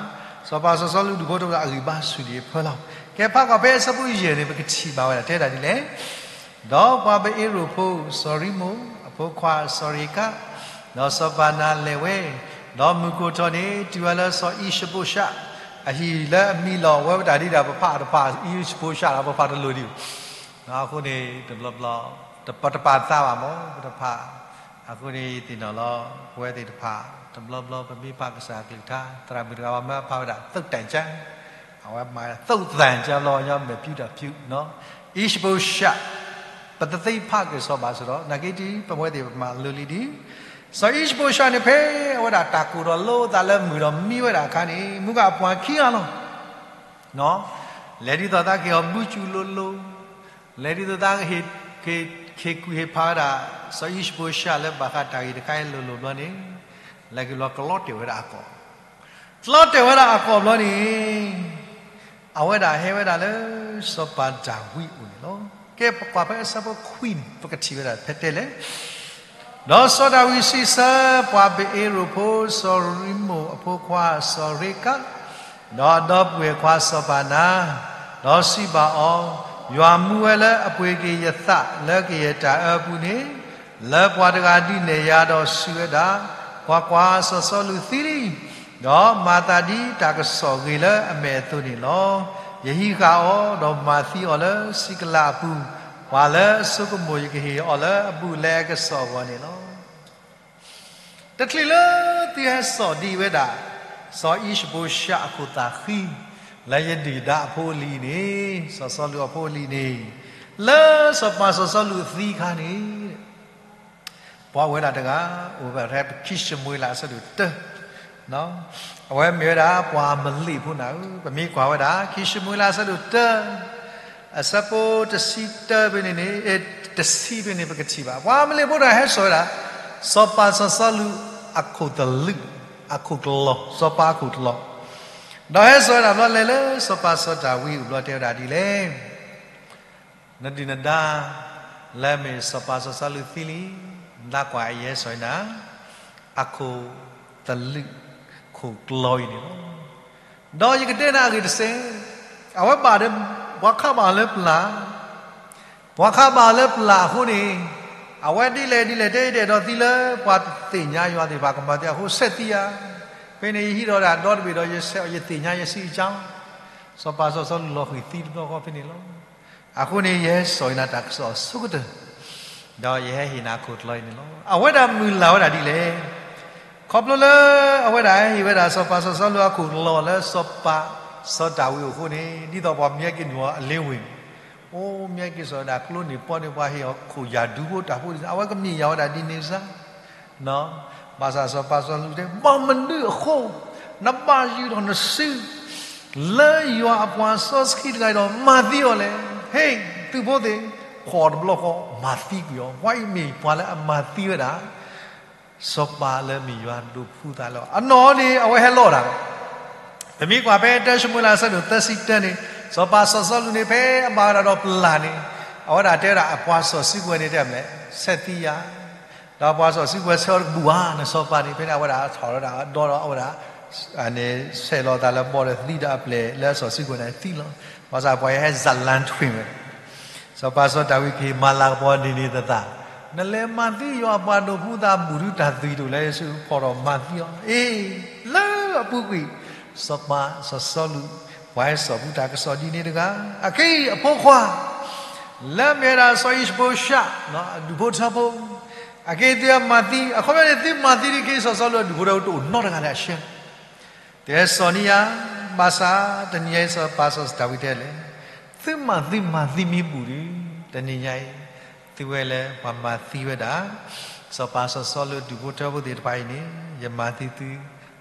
စီၤပၤစီၤစီလူးဒူၣ်ဖိထၢဖိအဂံၢ်ဘါဆူၣ်ဒံးအဖၢလီၤ. ကဲဖးကွၢ်ဖဲအဆၢဖိယဲၢ်န့ၣ် ပကထံၣ်ဘၣ်ဝဲဒၣ်တဲဒၣ်ဒ်လဲၣ်. ဒီးပှၤပအ့ရိၣ်ဖိ စီၤရံမိၣ် အဖိခွါစီၤရ့ၤကး, ဒီးစီၤပၤနၤလဲၤဝဲ, ဒီးမုၢ်ကိၢ်ထီၣ်န့ၣ် တုၤဝဲလၢစီၤအံၡဘိၡး အဟံၣ်လၢအမံလီၤဝဲပတၢ်ဒံးဒၣ် ပဖးတဖၣ် အံၡဘိၡးလီၤ ပဖးတလိၤဒံး. အဃိန့ၣ် တဘျီဘျီ တပတပာ်သးဘၣ်မ့ၢ် ပတဖး, အဃိန့ၣ်သ့ၣ်နီၣ်လီၤ ပဝဲသ့ၣ်တဖၣ် တဘျီဘျီပမ့ၢ်ဖးကစၢ်အကလုၢ်ကထါ သရၣ်မုၣ်တဂၤဘၣ်မၢဖးဝဲဒၣ် သုတ်သင်ကြား, အဝဲမၤသုတ်သင်ကြားလီၤ ညီမဲာ်ဖံးတၢ်ဖံး, အံၡဘိၡး, ပတသ့ဖးက့ၤစီၤဘၣ်စ့ၢ်ဒီး နာ်က့ဒ်ပဝဲသ့ၣ်ပမၤလိလံဒ် စီၤအံၡဘိၤၡးန့ၣ် ဖဲအဝဲဒၣ်တၢ်ကိၢ်ဒီးလိသးလၢမုၢ်ဒီးမံဝဲဒၣ်အခါန့ၣ် မူကအပှၤခံဂၤလီၤ. လဲၤဒ်သိးသးကဟ့ၣ်အီၤဘုစူၤလိၤလိၤ, လဲၤဒ်သိးသးကဟ့ၣ်ကူၣ်ဟ့ၣ်ဖးဝဲဒၣ် စီၤအံၡဘိၤၡးလၢဘၣ်ဃးတၢ်ဂ့ၢ်တခါအံၤလိၤလိၤဘျီန့ၣ်, လဲၤက့ၤဘျီကျီတဲာ်ဝဲဒၣ်အကီၢ်, ကျီတဲာ်ဝဲဒၣ်အကီၢ်ဘျီန့ၣ် အဝဲဒၣ်ဟဲဝဲဒၣ်လၢစီၤပၤဒၤဝံးအအိၣ်န့ၣ်လီၤ. ကဲပကွၢ်ဖဲအဆၢဖိခွံန့ၣ် ပကထံၣ်ဝဲဒၣ်ဖဲတဲလဲၣ်. ဒီးစီၤဒၤဝံးစံးဆၢပှၤဘ့ၣ်အ့ရိၣ်ဖိ စီၤရံမိၣ်အဖိခွါစီၤရ့ကး, ဒီးအဒီပုၢ်ဝဲၢ်ခွါစီၤဘနၤ, ဒီးစံးဘၣ်အီၤ, ယွၤမူဝဲလၢအပှ့ၤက့ၤယသးလၢကယဲၢ်တၢ်အၢအပူၤန့ၣ်, လၢပှၤတဂၤဒုးနဲၣ်ယၤဒီးစံးဝဲဒၣ်, ကွၢ်ကွၢ်, စီၤစီလူးသံလံ. ဒီးမၤသးဒ်တၢ်ကစီၣ်ဂ့ၤလၢအမဲာ်အသိးန့ၣ်လီၤ. ယဟံးဃာ်အီၤ, ဒီးမၤသံအီၤလၢစံးကလးအပူၤ, ပှၤလၢအဆိကမိၣ်ယကဟ့ၣ်အီၤလၢအဘူးအလဲအကစီၣ်အဂီၢ်န့ၣ်လီၤ. တချုးလၢသုဟဲစိာ်ဒံးဝဲဒၣ် စီၤအံၡဘိၤၡးအခိၣ်သးဃံ, လၢယဒုၣ်ဒါအဖိအလံၤန့ၣ်, စီၤစီလူးအဖိအလံၤန့ၣ်, လၢစီၤပၤစီၤစီလူးအသံအခါန့ၣ် ပှၤဝဲဒၣ်တဂၤ အိၣ်ဝဲဖဲခံၡမူၤအ့လးအဆၢဒိၣ်တၢ, အဝဲမ့ၢ်ဝဲဒၣ်ပှၤအမလ့းဖိနၤဧၢ, ပမ့ၢ်ကွၢ်ဝဲဒၣ် ခံၡမူၤအ့လးအဆၢဒိၣ်တၢ, အဆၢဖိတဆံတၢဖဲန့ၣ်န့ၣ်, တဆံဖဲန့ၣ် ပကထံၣ်ဘၣ် ပှၤအမလ့းဖိတဂၤဟဲစိာ်ဝဲဒၣ် စီၤပၤစီၤစီလူးအခိၣ်သလုး, အခိၣ်ကလီၤ, စီၤပၤအခိၣ်ကလီၤ, ဒီးဟဲစိာ်ဝဲဒၣ်ဘျီလဲၤလၢစီၤပၤစီၤဒၤဝံးအအိၣ်ဘျီတဲဝဲဒၣ်ဒ်လဲၣ် နဒုၣ်နဒါ လၢအမ့ၢ်စီၤပၤစီၤစီလူးသံလံ, နကွၢ်အံၤယဟဲစိာ်နၤ အခိၣ်သလုး ခိၣ်ကလီၤအံၤန့ၣ်လီၤ. ဒီးယကတဲနၤအဂ့ၢ်တစဲး, အဝဲဘၣ်ဒီး ပှၤခးဘၣ်အီၤလၢပျၢ်, ပှၤခးဘၣ်အီၤလၢပျၢ်အဃိန့ၣ်, အဝဲဒ်လဲၣ်ဒ်လဲၣ် တဲယတဲဒီးသံလၢပှၤသ့ၣ်ညါယွၤသ့ၣ်တဖၣ်ကမၤသံအဃိ ဆဲးသံယၤ, ဖဲန့ၣ်ယဟံးဒီးဒၣ်ဒီတဘ့ၣ်ဒီး ယဆဲးအီၤ ယသ့ၣ်ညါယစံးအကၠီ, စီၤပၤစီၤစီလူးလီၤဃံၤသံတဘျီဃီဖဲန့ၣ်လီၤ. အဃိန့ၣ် ယဟဲစိာ်အံၤနၤတၢ်ကစီၣ်အဆိကတၢၢ်, ဒီးယဟဲဟ့ၣ်နၤအခိၣ်ကလီၤအံၤန့ၣ်လီၤ. အဝဲဒၣ်မုၢ်လၢ်ဝဲဒၣ်ဒ်လဲၣ်, ခီဖျိလၢအဝဲဒၣ်ဟဲဟ့ၣ်ဝဲဒၣ် စီၤပၤစီၤစီလူးအခိၣ်ကလီၤလၢစီၤပၤစီၤဒၤဝံးအအိၣ်အဃိန့ၣ်, ဒ်သိးပှၤမ့ၢ်ဟဲက့ၤနုာ်အီၤအလ့ဝ့ၢ်န့ၣ်, အိၣ်မ့ၢ်ဟဲက့ၤစိာ်ဝဲဒၣ်ကျိန့ၢ်ပီန့ၢ် ပှၤဟ့ၣ်အီၤခိၣ်ယၢ်ဒူဖိတၢ်ဖိဒ်န့ၣ် အဝဲကမ့ၢ်ယၤဝဲဒၣ်ဒ်န့ၣ်စ့ၢ် ဘၣ်ဆၣ်စီၤပၤစီၤစီလူးတဲ ဘၣ်မနုၤအဃိ နဘၣ်ယုၢ်ထီၣ်နစု လၢယွၤအပှၤစီဆှံတဂၤအံၤဒီးမၤသံအီၤလဲၣ်. ဟ့ၣ် သုးဖိသ့ၣ်, ဃီတဘျီဃီ မၤသံကွံာ်အီၤ, ပှၤအံၤမ့ၢ်ပှၤလၢအမၤသံဝဲဒၣ် စီၤပၤလၢအမ့ၢ်ယွၤဒိးဖှူသးလၢအီၤ အနီၢ်န့ၣ် အဝဲဟဲလီၤတၢ် ပမ့ၢ်ကွၢ်ဖဲတၢၡမူၤအ့လးအဆၢဒိၣ်သၢဆံတၢန့ၣ်, စီၤပၤစီၤစီလူးန့ၣ် ဖဲအဘၣ်ဝဲဒၣ်ဒီးပျၢ်န့ၣ်, အဝဲဒၣ်တဲဝဲဒၣ်အပှၤစီၤစုကဝဲၤန့ၣ်တဲမလဲၣ်, ဆဲးသံယၤ, ဒီးပှၤစီၤစုကဝဲၤဆဲးအီၤတဘူၣ်ဧါ, နစီၤပၤန့ၣ် ဖဲန့ၣ်အဝဲဒၣ်ထီၣ်ဝဲဒၣ်ဒီဒီးအဝဲဒၣ် ဆဲးလီၤသးလၢဘီဒီးသံဒီးအပျဲၢ်လၢအစီၤစုကဝဲၤန့ၣ်သံလီၤ. ဘၣ်ဆၣ်ပှၤအံၤဟဲစလါထွံၣ်ဝဲ စီၤပၤစီၤဒၤဝံးကဟ့ၣ်မၤလၤကပီၤဒ်န့ၣ်သတး, နလဲၤမၤသံယွၤအပှၤဒိးဖှူသးဘူၣ်ဒုတၢ်သွံၣ်တအိၣ်လၢယစုဖီၣ်ထီၣ်မၤသံအီၤ, အ့ လၢအပူၤကွံာ် စီၤပၤစီၤစီလူး ပှၤဟဲစိာ်ဖုတၢ်ကစီၣ်ဒ်န့ၣ်တဂၤ, အခဲအံၤအဖိခွါ လၢမ့ၢ်ဝဲဒၣ်စီၤအံၡဘိၤၡး အဒူၣ်ဖိထၢဖိ, အက့ၤသုမၤသံ, အခီပညီန့ၣ် သုမၤသံဒ်ခဲအံၤ စီၤစီလူးအဒူၣ်ဖိထၢဖိတအိၣ်နီတဂၤလၢၤအဆၢ တဟဲစိာ်န့ၢ်ယၤ, ဘၣ်ဆၣ်တနံၤညါအံၤ စီၤပၤစီၤဒၤဝံးတဲလဲၣ်, သုမၤသံမၤသံမံဘူၣ်ဒီး, တနံၤညါအံၤ သုဝဲလၢပှၤမၤသံဝဲဒၣ် စီၤပၤစီၤစီလူးအဒူၣ်ဖိထၢဖိသ့ၣ်တဖၣ်အံၤန့ၣ် ယမၤသံသု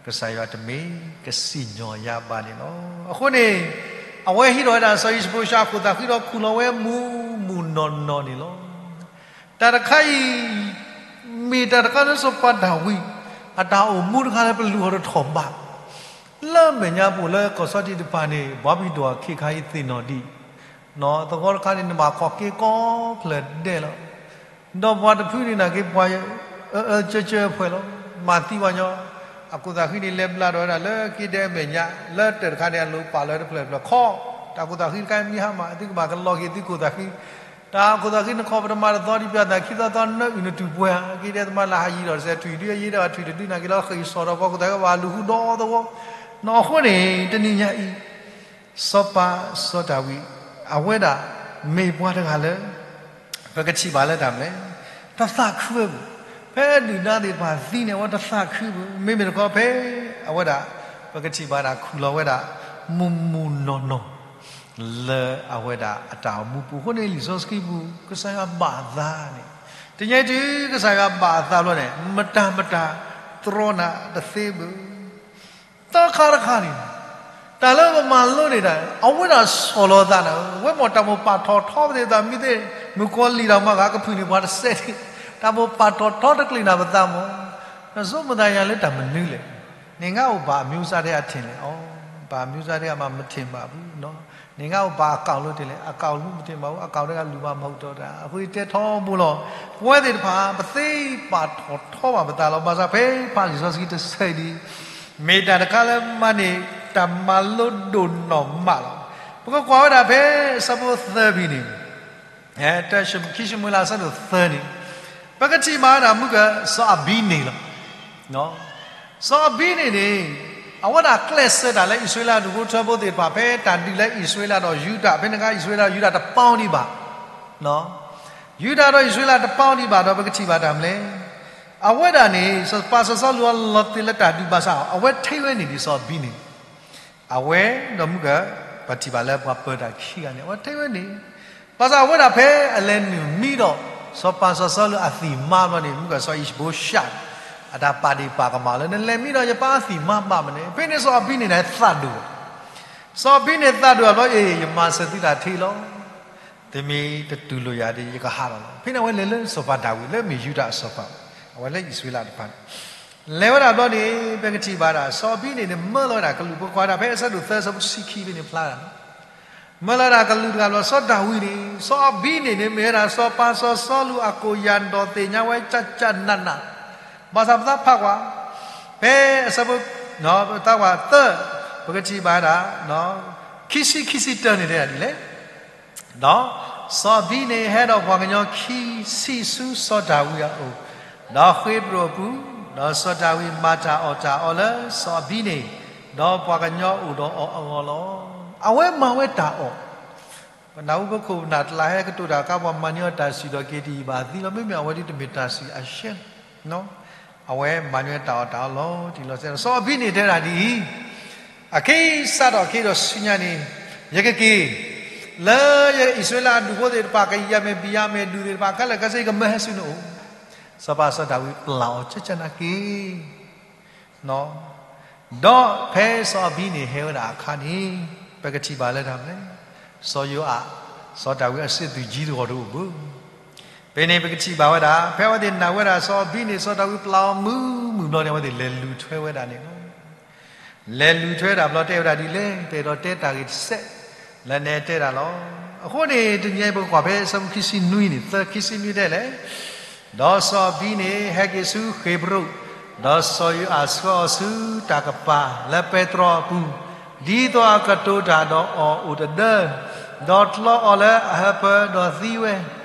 ကစၢ်ယွၤတမ့ၢ်ကစံၣ်ညီၣ်ယၤဘၣ်န့ၣ်လီၤ. အဃိန့ၣ် အဝဲဟံးထီၣ်ဝဲဒၣ်စီၤအံၡဘိၤၡးအခိၣ်သးဃံဒီးခူၣ်လီၤဝဲမုၢ်မုၢ်နီၢ်နီၢ်န့ၣ်လီၤ. တၢ်တခါအံၤ မ့ၢ်တၢ်တခါလၢစီၤပၤဒၤဝံး အတၢ်အိၣ်မူတခါလၢပလူၤအီၤတထီၣ်ဘး, လၢအမဲာ်ညါပူၤလၢကီၢ်စီၤတံၢ်တဖၣ်န့ၣ် ဘီဘံၣ်ဒိၣ်အခ့အခါအံၤသ့ၣ်နီၣ်ဒံး, သဝီတခါန့ၣ် နဘၣ်ခီၣ်က့ၤကီဖျၢၣ်ဒဲးလီၤ. ဒီးပှၤတဖုန့ၣ်နာ်က့ၤပှၤ အၢအၢကၢကၢဖှဲးလီၤ. မၤသံပှၤညီ, အခိၣ်သးဃံန့ၣ် လဲၤဘျးထီၣ်ဝဲဒၣ်လၢက့ဒဲအမဲာ်ညါ, လၢတၢၢ်တခါန့ၣ် အလိၤပာ်လၢတဖျၢၣ်တဖျၢၣ်ခီ, တၢ်ခိၣ်သးဃံတခါမ့ၢ်ဟါမၢ် သုကဘၣ်ကလီၤက့ၤသုခိၣ်သးဃံ, တၢ်ခိၣ်သးဃံနခီၣ်ပတမၤတသီဒံး ပှၤသးခံသီသီနၢအုၣ်နတူၢ်ပှဲၤဧါ, က့ဒဲသမါလၢဟးယံၤဒီးတစဲးထွံၣ်ဒုအယ့ဒၣ်ဘၣ်ထွံၣ်တဒုနာ်က့ၤလီၤဃ့ၢ်စီၣ်ဒီးပှၤခိၣ်သးဃံဘၣ်လူၤဃုဒီသဝီ, နီၢ်အဃိန့ၣ် တနံၤညါအံၤ စီၤပၤစီၤဒၤဝံး အဝဲဒၣ်မ့ၢ်ပှၤတဂၤလၢ ပကထံၣ်ဘၣ်လၢတၢ်မနုၤလဲၣ်, တသးခုဝဲဘၣ်, ဖဲဒုၣ်ဒါသ့ၣ်တဖၣ်သံန့ၣ် အဝဲတသးခုဘၣ်, မ့မ့ၢ်တခီဖဲ အဝဲဒၣ် ပကထံၣ်ဘၣ်ဒၣ်ခူၣ်လီၤဝဲဒၣ် မုၢ်မုၢ်နီၢ်နီၢ် လၢအဝဲဒၣ်အတၢ်အိၣ်မူပူၤအဃိန့ၣ် လံာ်စီဆှံပူၤ ကစၢ်ယွၤဘၣ်အသးန့ၣ် တနံၤအံၤတုၤကစၢ်ယွၤဘၣ်အသးဘျီန့ၣ် မတၤမတၤ တြီနၤတသ့ဘၣ်. သၢခါတခါန့ၣ် တၢ်လၢပမၤလိန့ၣ်ဒီး အဝဲဒၣ်ဆီၣ်လီၤသးန့ၣ် ဝဲမ့ၢ်တၢ်မိၣ်ပာ်ထီၣ်ထီပသ့ၣ်သးမံသ့ၣ် မုၣ်ကီၤလံၢ်ဒီးမၤဂၤကဖုၣ်န့ၢ်ပှၤတစဲးန့ၣ် တၢ်မိၣ်ပာ်ထီၣ်ထီတကျ့ၤနၤပသးမၢ်. နဆိကမိၣ်သးယၤလၢတၢ်မနုၤလဲၣ်. နငါအိၣ်ဘၣ်အမျိုးသားထဲအထင်လဲၣ်. အီ ဘၣ်အမျိုးသားထဲအမၤမထင်ဘၣ်ဘူးနီၤ. နငါအိၣ်ဘၣ်အကောက်လို့ထင်လဲၣ်. အကောက်လို့မထင်ဘၣ်ဘူး. အကောက်ထဲကလူၤမၤမဟုတ်တော့တာ. အဃိတဲထီဘိလီၤ. ပဝဲသ့ၣ်တဖၣ် ပသ့ပာ်ထီၣ်ထီဘၣ်ပသးလီၤ. ဘၣ်ဆၣ်ဖဲဖးလံာ်စီဆှံတဆၢအံၤဒ် မ့ၢ်တၢ်တခါလၢမၤန့ၢ်တၢ်မၤလိဒိၣ်နီၢ်မးလီၤ. ပကကွၢ်ဝဲဒၣ်ဖဲအဆၢဖိသၢဖဲန့ၣ် ခံၡမူၤအ့လးအဆၢဒိၣ်သၢန့ၣ် ပကထံၣ်ဘၣ်ဝဲဒၣ်မုၢ်ကစီၤအဘံၤန့ၣ်လီၤ. စီၤအဘံၤန့ၣ်န့ၣ် အဝဲဒၣ်ကျဲးစၢးတၢ်လၢအံၣ်စရ့လးဒူၣ်ဖိထၢဖိသ့ၣ်တဖၣ် ဖဲတၢ်ဒုးလၢအံၣ်စရ့လးဒီးယူဒၤ ဖဲန့ၣ်အခါအံၣ်စရ့လးဒီးယူဒၤတပီဒံးဘၣ် ယူဒၤဒီးအံၣ်စရ့လးတပီဒံးဘၣ်ဒီး ပကထံၣ်ဘၣ်တၢ်မနုၤလဲၣ်. အဝဲဒၣ်န့ၣ် စီၤပၤစီၤစီလူးအလီၤသ့ၣ်လၢတၢ်ဒုးဘၣ်ဆၣ် အဝဲထံၣ်ဝဲန့ၣ်ဒ်စီၤအဘံၤန့ၣ် အဝဲဒီးမုၢ်က ပထံၣ်ဘၣ်လၢပှၤပၢၤတၢ်ခံဂၤန့ၣ် အဝဲထံၣ်ဝဲန့ၣ် ဘၣ်ဆၣ်အဝဲဒၣ်ဖဲအလဲၤနုာ်မံဒီး စီၤပၤစီၤစီလူးအသံၣ်မါဘျီန့ၣ် မုၢ်ကစီၤအံၣ်ဘိၡး အတၢ်ပာ်ဒ့ၣ်ပာ်ကမၣ်လၢ နလဲၤမံဒီးယပၢ်အသံၣ်မါဘၣ်မနုၤလဲၣ်. ဖဲန့ၣ်စီၤအဘံၤန့ၣ်န့ၣ်သးဒိၣ် စီၤအဘံၤန့ၣ်သးဒိၣ်အဘျီ အ့ ယမၤစၢၤသုတၢ်ထံလီၤ. သုမ့ၢ်တတူၢ်လိာ်ယၤဒီး ယကဟးထီၣ်လီၤ. ဖဲန့ၣ်အဝဲလဲၤလၢစီၤပၤဒၤဝံး လၢမ့ၢ်ယူဒၤအစီၤပၤ အဝဲလၢအံၣ်စရ့လးတဖၣ်န့ၣ် လဲၤဝဲဒၣ်ဘျီန့ၣ် ပကထံၣ်ဘၣ်ဒၣ် စီၤအဘံၤန့ၣ်န့ၣ် မၢလီၤဝဲဒၣ်ကလူး ပကွၢ်ဒၣ်ဖဲအဆၢဒိၣ်သၢ အဆၢဖိတဆံခံဖဲန့ၣ်ဖျါဒၣ် မၢလီၤဒၣ်ကလူးတဂၤဘျီ စီၤဒၤဝံးန့ၣ် စီၤအဘံၤန့ၣ်န့ၣ် မ့ၢ်ဝဲဒၣ်စီၤပၤစီၤစီလူးအကိၣ်ယၤဒီးသ့ၣ်ညါဝဲကၢ်ကၢ်နးနး ဘၣ်ဆၣ်ပသးဖးကွၢ် ဖဲအဆၢဖိ ပသးကွၢ်သၢ ပကထံၣ်ဘၣ်ဒၣ် ခံဆံ ခံဆံတၢန့ၣ်တဲဒၣ်ဒ်လဲၣ် ဒီးစီၤအဘံၤန့ၣ်ဟဲဒီးပှၤကညီခံဆံဆူစီၤဒၤဝံးအအိၣ်, ဒီးဃ့ပဒိၣ်အပူၤ, ဒီးစီၤဒၤဝံးမၤတၢ်အီၣ်တၢ်အီလၢစီၤအဘံၤန့ၣ်, ဒီးပှၤကညီအိၣ်ဒီးအီၤအဂီၢ်လီၤ. အဝဲမၤဝဲတၢ်အီၣ်, ပနၢ်ဟူပခိၣ်ပနၢ်တလးဟဲကတိၤတၢ်ကါ ပှၤမၤန့ၢ်အီၤတၢ်စံၣ်ဒီးက့ၤတယံာ်ဘၣ်သံလီၤ. မ့မ့ၢ်အဝဲဒ်တမ့ၢ်တၢ်စံၣ်အရှဲ အဝဲမၤန့ၢ်တၢ်အီၣ်တၢ်အီလီၤတံၢ်လီၤဆဲးလီၤ. စီၤအဘံၤန့ၣ်တဲဒၣ်ဒ်အံၤ, အခံစးထီၣ်အခံဒီးဆူညါန့ၣ်, ယကက့ၤ, လၢယအံၣ်စရ့လးအဒူၣ်ဖိသ့ၣ်တဖၣ် ကယဲၢ်မ့ၢ်ဘံၣ်ယၢ်မ့ၢ်ဒူၣ်သ့ၣ်တဖၣ်ခဲလၢာ်ခဲဆ့ ယကမၢဟဲဆူနအိၣ်. စီၤပၤစီၤဒၤဝံးပျၢ်အီၤ ကၢ်ကၢ်နးနးက့ၤ ဒီးဖဲစီၤအဘံၤန့ၣ်ဟဲဝဲဒၣ်အခါန့ၣ်, ပကထံၣ်ဘၣ်လၢတၢ်မနုၤလဲၣ်, စီၤယိၤအး, စီၤဒၤဝံးအစံးသုးကၠံတဂီၢ်တအိၣ်ဘၣ်. ဖဲန့ၣ်ပကထံၣ်ဘၣ်ဝဲဒၣ် ဖဲအဝဲသ့ၣ်နာ်ဝဲဒၣ်စီၤအဘံၤန့ၣ် စီၤဒၤဝံးပျၢ်အီၤမုာ်မုာ်ဘျီန့ၣ် အဝဲသ့ၣ်လဲၤလူၤထွဲဝဲဒၣ်န့ၣ်လီၤ. လဲၤလူၤထွဲဒၣ်ဘျီတဲဝဲဒၣ်ဒ်လဲၣ်, ပအဲၣ်ဒိးတဲတၢ်ဂ့ၢ်တစဲး လၢနတဲဒၣ်လီၤ. အဃိန့ၣ် တနံၤအံၤပကကွၢ်ဖဲအဆၢဖိခံဆံနွံန့ၣ်, သၢ ခံဆံနွံတဲလဲၣ်, ဒီးစီၤအဘံၤန့ၣ်ဟဲက့ၤဆူဃ့းဘရိၣ်, ဒီးစီၤယိၤအးဆှၢအီၤဆူတၢ်ကပၤလၢပဲတြီအပူၤ, ဒ်သိးအကတိၤတၢ်ဒီးအီၤအိၣ်တဒၢ, ဒီးတြီအီၤလၢအဟၢဖၢဒီးသံဝဲ,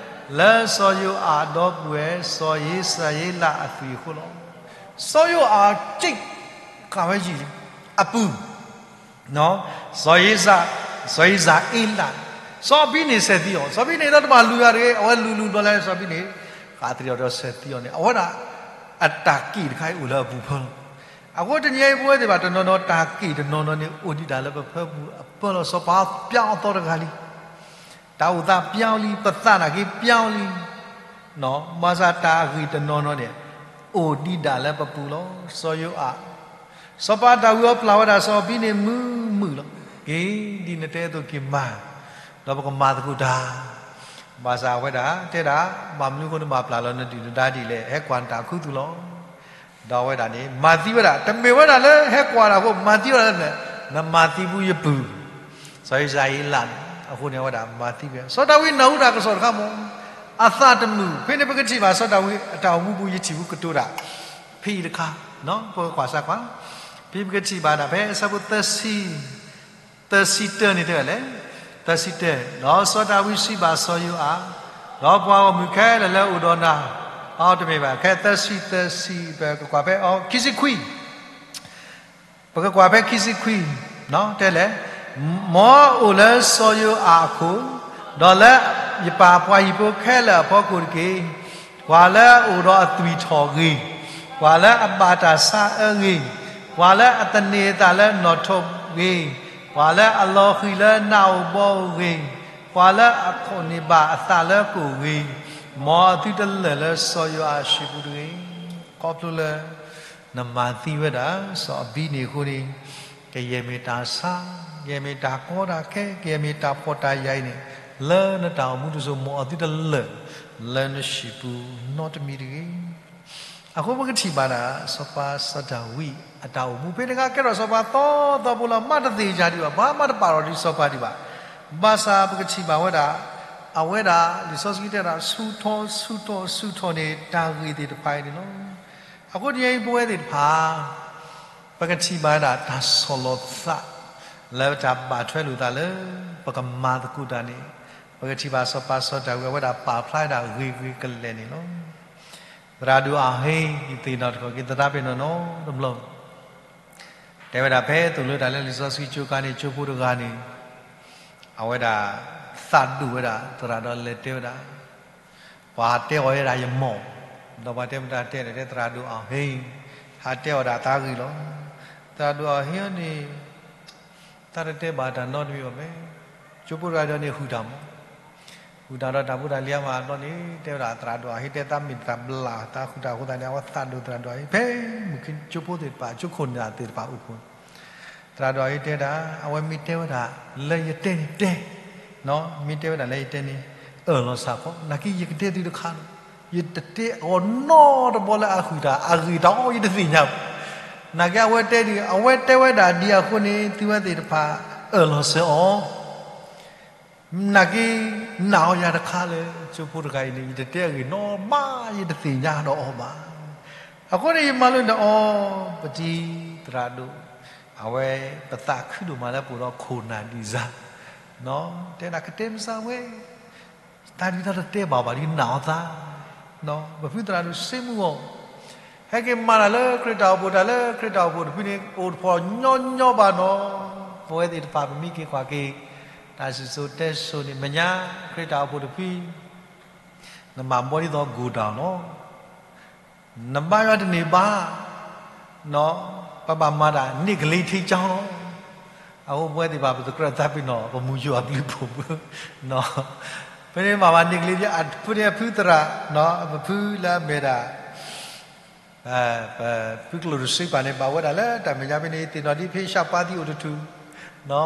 လၢစီၤယိၤအးဒီပုၢ်ဝဲၢ်စီၤယံးစယ့လးအသွံၣ်အဃိလီၤ. စီၤယိၤအးက့ၤ ဃာ်ဝဲယံာ်လံ, အပုၢ် စီၤယံးစ, စီၤယံးစအ့လး, စီၤအဘံၤန့ၣ်စဲးသံအီၤ, စီၤအဘံၤန့ၣ်ဒီးတဘၣ်လူၤယၤတဂ့ၤ, အဝဲလူၤလူၤဘျီလၢစီၤအဘံၤန့ၣ် ဃးသရံးအီၤဒီးစဲးသံအီၤန့ၣ် အဝဲဒၣ် အတၢ်က့ၣ်တခါအံၤအိၣ်လၢအပူၤဖၢလီၤ. အဃိတနံၤအံၤပဝဲသ့ၣ်တဖၣ်တနီၤနီၤ တၢ်က့ၣ်တနီၤနီၤန့ၣ် အိၣ်ဒံးဒၣ်လၢပဖၢပူၤအပၢလီၤ. စီၤပၤပျါအီၤသီတဂၤလံ တၢ်အိၣ်သးပျါအီၤလံ, ပသးနာ်က့ပျါအီၤလံ, ဘၣ်ဆၣ်တၢ်အဂ့ၢ်တနီၤနီၤန့ၣ် အိၣ်ဒံးဒၣ်လၢပပူၤလီၤ. စီၤယိၤအး, စီၤပၤဒၤဝံးအီၤပျၢ်ဝဲဒၣ်စီၤအဘံၤန့ၣ်မုာ်မုာ်လီၤ. က့ၤဒ်နတဲအသိးက့ၤမၤ, ဒီးပကမၤသကိးတၢ်, ဘၣ်ဆၣ်အဝဲဒၣ်တဲဒၣ် ဘၣ်မနုၤအဃိနဘၣ်ပျၢ်လီၤနဒုၣ်နဒါဒ်လဲၣ်, ဟဲကွၢ်နတၢ်ခူသူၣ်လီၤ. ဒီးအဝဲဒၣ်န့ၣ် မၤသံဝဲဒၣ်, တမ့ၢ်ဝဲဒၣ်လၢဟဲကွၢ်တၢ်အဃိ မၤသံဝဲဒၣ်လၢ နမၤသံဘူးယပုၢ် စီၤယံးစယ့လးန့ၣ်, အဃိန့ၣ်အဝဲဒၣ်မၤသံဝဲ, စီၤဒၤဝံးနၢ်ဟူတၢ်ကစီၣ်တခါမၢ်, အသးတမုာ်, ဖဲန့ၣ်ပကထံၣ်ဘၣ်စီၤဒၤဝံးအတၢ်အိၣ်မူပူၤ ယထံၣ်ဘူးကတိၤတၢ် ဖဲအံၤတခါ, ပကကွၢ်စၢ်ကွၢ်, ဖဲပကထံၣ်ဘၣ်ဒၣ်ဖဲအဆၢဖိသၢဆံ သၢဆံတၢန့ၣ်တဲဝဲလဲၣ်, သၢဆံတၢ, ဒီးစီၤဒၤဝံးစံးဘၣ်စီၤယိၤအး, ဒီးပှၤဂီၢ်မုၢ်ခဲလၢာ်လၢအအိၣ်ဒီးနၤ, အတမ့ၢ်ဘၣ်, ခဲသၢဆံ သၢဆံ ပကကွၢ်ဖဲ အ ခံဆံခွံ ပကကွၢ်ဖဲခံဆံခွံ, တဲလဲၣ်, မ်အအိၣ်လၢစီၤယိၤအးအခိၣ်, ဒီးလၢယပၢ်ပှၤဟံၣ်ဖိခဲလၢာ်အဖီခိၣ်တက့ၢ်. ပှၤလၢအအိၣ်ဒီးအသွံၣ်ထီၣ်ဂ့ၤ, ပှၤလၢအဘၣ်တၢ်ဆါအၢဂ့ၤ, ပှၤလၢအသန့ၤအသးလၢနီၣ်ထိးဂ့ၤ, ပှၤလၢအလီၤဃံၤလၢနးဧိၤဘီဧိၤဂ့ၤ, ပှၤလၢအခိးန့ၢ်ဘၣ်အသးလၢကိၣ်ဂ့ၤ, မ်အသုတလၢာ်လၢစီၤယိၤအၤအဟံၣ်ပူၤတဂ့ၤ, ခီဖျိလၢ နမၤသံဝဲဒၣ် စီၤအဘံနံအဃိန့ၣ်, ကယဲၢ်မ့ၢ်တၢ်ဆါ, ကယဲၢ်မ့ၢ်တၢ်ကီတၢ်ခဲ, ကယဲၢ်မ့ၢ်တၢ်ဖှီၣ်တၢ်ယာ်အံၤန့ၣ်, လၢနတၢ်အိၣ်မူတစိၤ မ်အသုတလၢာ် လၢနဟံၣ်ပူၤနီတမံၤတဂ့ၤ. အဃိပကထံၣ်ဘၣ်ဒၣ် စီၤပၤစီၤဒၤဝံးအတၢ်အိၣ်မူ ဖဲန့ၣ်အခါကဲထီၣ်စီၤပၤသီသီဖိလီၤ. မၤတသ့ၣ်ညါဒံးဘၣ်, ပှၤမၤတဘၣ်ထီၣ်ဒံးစီၤပၤဒံးဘၣ်. ဘၣ်ဆၣ်ပကထံၣ်ဘၣ်ဝဲဒၣ် အဝဲဒၣ် လံာ်စီဆှံတဲဒၣ် ဆူၣ်ထီၣ်ဆူၣ်ထီၣ်ဆူၣ်ထီၣ်န့ၢ်တၢ်ဂ့ၢ်သ့ၣ်တဖၣ်အံၤန့ၣ်လီၤ. အဃိတနံၤအံၤပဝဲသ့ၣ်တဖၣ် ပကထံၣ်ဘၣ်ဝဲဒၣ်တၢ်ဆီၣ်လီၤသး လၢတၢ်ဘၣ်ထွဲလိာ်သးလၢ ပကမၤသကိးတၢ်န့ၣ်, ပကထံၣ်ဘၣ်စီၤပၤစီၤဒၤဝံး အဝဲဒၣ်ပာ်ဖျါဝဲဒၣ်ဂ့ၤဂ့ၤကလဲာ်န့ၣ်လီၤ. သရၣ်ဒိၣ်အဟ့ ယသ့ၣ်နီၣ်ထီၣ်က့ၤ သရၣ်ဒိၣ်အဟ့နီတဘျီ တဲဝဲဒၣ် ဖဲသိၣ်လိတၢ်လၢလံာ်စီဆှံကၠိခါန့ၣ် ကၠိဖိတဂၤန့ၣ် အဝဲဒၣ် သးဒိၣ်ဝဲဒၣ်သရၣ်ဒီးလဲၤတဲဝဲဒၣ်, ပှၤတဲအီၤဝဲဒၣ်ယမီၢ်, ဒီးပှၤတဲမတၤတဲန့ၣ် တဲသရၣ်ဒိၣ်အဟ့, ဟးတဲအီၤဒၣ်သးဂ့ၢ်လီၤ. သရၣ်ဒိၣ်အဟ့န့ၣ် သးတတဲဘၣ်တၢ်နီတမံၤဘၣ်မ့ၢ်, ကၠိဖိတဂၤဒီးန့ၣ် ဟုၣ်တၢ်မး ဟုၣ်တၢ်ဒီးတၢ်ဖိတၢ်လံၤအါမးဘျီန့ၣ် တဲဝဲဒၣ်သရၣ်ဒိၣ်အဟ့ တဲသးမ့ၢ်တၢ်ဘျၣ် သးဟုၣ်တၢ်အဃိသတးန့ၣ် အဝဲသးဒိၣ်သရၣ်ဒိၣ်အဟ့ ဖဲမုၢ်ကၠိဖိသ့ၣ်တဖၣ် ကၠိခိၣ်နၢ်သ့ၣ်တဖၣ်အိၣ်ဖှိၣ် သရၣ်ဒိၣ်အဟ့တဲဒၣ် အဝဲမ့ၢ်တဲဝဲဒၣ်လၢယတဲန့ၣ်တဲ, မ့ၢ်တဲဝဲဒၣ်လၢယတဲန့ၣ် အၢၣ်လီၤစ့ၢ်ကီး, နာ်က့ယကတဲသုတခါလီၤ. ယတတဲအီၤနီတဘျီလၢအဟုၣ်တၢ် အဂ့ၢ်တၢ်အီၤ ယတသ့ၣ်ညါဘၣ်. နာ်က့အဝဲတဲဒ် အဝဲတဲဝဲဒၣ်ဒ်အဃိန့ၣ် သုဝဲသ့ၣ်တဖၣ် အၢၣ်လီၤစ့ၢ်ကီး နာ်က့ နာ်အီၤယၤတခါလၢ ကၠိဖိတဂၤအံၤန့ၣ် ယတတဲအဂ့ၢ်နီတဘျီ ယတသ့ၣ်ညါဒီးအီၤဘၣ်. အဃိန့ၣ် ယမၤလိန့ၢ်အီၤ ပတံၤသရၣ်ဒိၣ်, အဝဲ ပသးခုဒိၣ်မးလၢပအိၣ်ဒီးခိၣ်နၢ်ဒ်စၢ်, တဲဒၣ်ကတဲမစၢ်ဝဲ, တၢ်ဒ်တၢ်တတဲဘၣ်ဘၣ်ဒ်နာ်အီၤသး, ပဖုသရၣ်ဒိၣ်စ့မုၢ်ဂီၢ် ဟဲက့ၤမၤတၢ်လၢခရံာ်တၢ်အိၣ်ဖှိၣ် တၢ်လၢခရံာ်တၢ်အိၣ်ဖှိၣ်တဖုန့ၣ် အိၣ်တဖှီၣ်ညီညီဘၣ်နီၤ. ပဝဲသ့ၣ်တဖၣ် ပမ့ၢ်က့ၤကွၢ်က့ၤ တၢ်စံၣ်စိၤတဲစိၤန့ၣ် မဲာ်ညါ ခရံာ်တၢ်အိၣ်ဖှိၣ်တဖု နဘၣ်ဘှီဒ်သိး go down လီၤ. နဘါယွၤတန့ၢ်ဘၣ် ပဘၣ်မၤတၢ် န့ၢ်ကလံၤထံကၠီလီၤ. အဃိပဝဲသ့ၣ်တဖၣ် ပသကြၢးသးပ့ၤနီၣ် ပမူယွၤအဘျုးအဖှိၣ်, ဖဲန့ၣ်ဘၣ်ဘၣ်န့ၢ်ကလံၤ အဖုန့ၣ်အဖုသရၣ်, ပဖုလၢအမ့ၢ်ဒၣ် ပဖုကျိၣ်တဆံပၤန့ၣ် ဘၣ်ဝဲဒၣ်လၢတၢ်မဲာ်ညါဖဲန့ၣ် သ့ၣ်နီၣ်ဒ်ဖဲရှၣ်ပှၤသံအိၣ်တထူၣ်,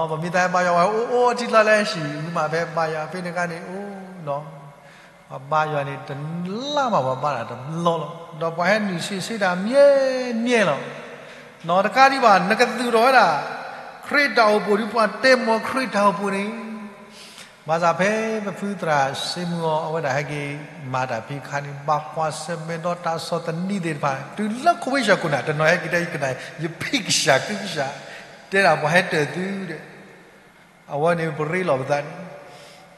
ပမ့ၢ်သးဟဲဘါယွၤဝဲ အိၣ်အိၣ်အထံလီၤလၢဟံၣ် မ့ၢ်မးဖဲဘါယွၤဖဲန့ၣ်အခါန့ၣ် အိၣ်နီၤ ပှၤဘါယွၤန့ၣ် တလါမး ပှၤဘါတၢ်တဘျီလီၤ. ဒီးပှၤဟဲနုာ်ဆံးဆံးတၢ်မံၤမံၤလီၤ. နီၢ်တကးဒံးဘၣ် နကသူၣ်ထီၣ်ဝဲဒၣ် ခရံာ်တၢ်အိၣ်ဖှိၣ်ဒီး ပှၤတဲမီၤခရံာ်တၢ်အိၣ်ဖှိၣ်န့ၣ် ဘၣ်ဆၣ်ဖဲပဖုသရၣ်စ့မုၢ်အီၤ အဝဲဒၣ်ဟဲက့ၤမၤတၢ်ဖံးခါန့ၣ် ဘၣ်ကွၢ်ဆၢၣ်မဲာ်ဒီးတၢ်ဆီၣ်သနံးသ့ၣ်တဖၣ် တုၤလၢခိဝ့ၡၢၣ်ခိၣ်နၢ် တနီၤဟဲက့ၤတဲယကနၣ် ယဖံးကစၢ်ကုကစၢ် တဲဒၣ်ပှၤဟဲတၢၢ်သုဒီး အဝဲန့ၣ်ပရ့လိာ်ပသးန့ၣ်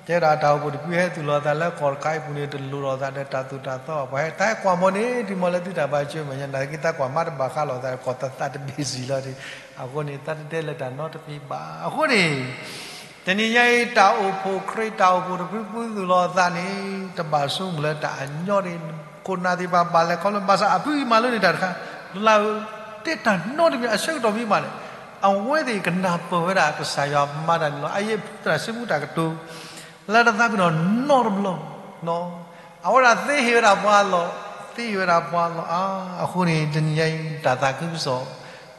တဲဒၣ်တၢ်အိၣ်ဖှိၣ်တဖုဟဲသူၣ်လီၤသးလၢကီၢ်တခါအံၤပူၤန့ၣ် တလိၣ်ထီၣ်သးဒီးတၢ်သိၣ်တၢ်သီ ပှၤဟဲတၢ်ဟဲကွၢ်မီၤန့ၣ် တုၤမီၤလၢသုတၢ်ဘၣ်ကၠိမဲာ်ညါ နာ်သက့တၢ်ကွၢ်မးတဘၣ်ဃးလိာ်သး ကီၢ်သးသးတဘ့ၣ်စံၣ်လီၤန့ၣ် အဃိန့ၣ် သးတတဲလၢတၢ်နီတမံၤဘၣ်. အဃိန့ၣ် တနံၤညါအံၤ တၢ်အိၣ်ဖှိၣ်ခရံာ်တၢ်အိၣ်ဖှိၣ်တဖုဖုသူၣ်လီၤသးန့ၣ် တဘၣ်ဆိကမိၣ်လၢတၢ်အညီန့ၣ် ခိၣ်နၢ်သ့ၣ်တဖၣ်ဘၣ်လဲၤခီဖျိ ဘၣ်ဆၣ်အဖုအံၤမၤလိန့ၢ်တၢ်တခါ လၢတဲတၢ်နီတမံၤအဆၢကတီၢ်မံၤမးန့ၣ် အဝဲသ့ၣ်ကနၢ်ပၢၢ်ဝဲဒၣ်ကစၢ်ယွၤမၤတၢ်န့ၣ်လီၤ. အအံၤဖုသရၣ်စ့မုၢ်တၢ်ကတိၤ လၢတသးပ့ၤနီၣ်နီတဘျီ အဝဲဒၣ်သ့ဟ့ၣ်ဝဲဒၣ်ပှၤလီၢ်, သ့ဟ့ၣ်ဝဲဒၣ်ပှၤလီၢ်အါ, အဃိန့ၣ် တနံၤညါအံၤ တၢ်သးခုကစီၣ်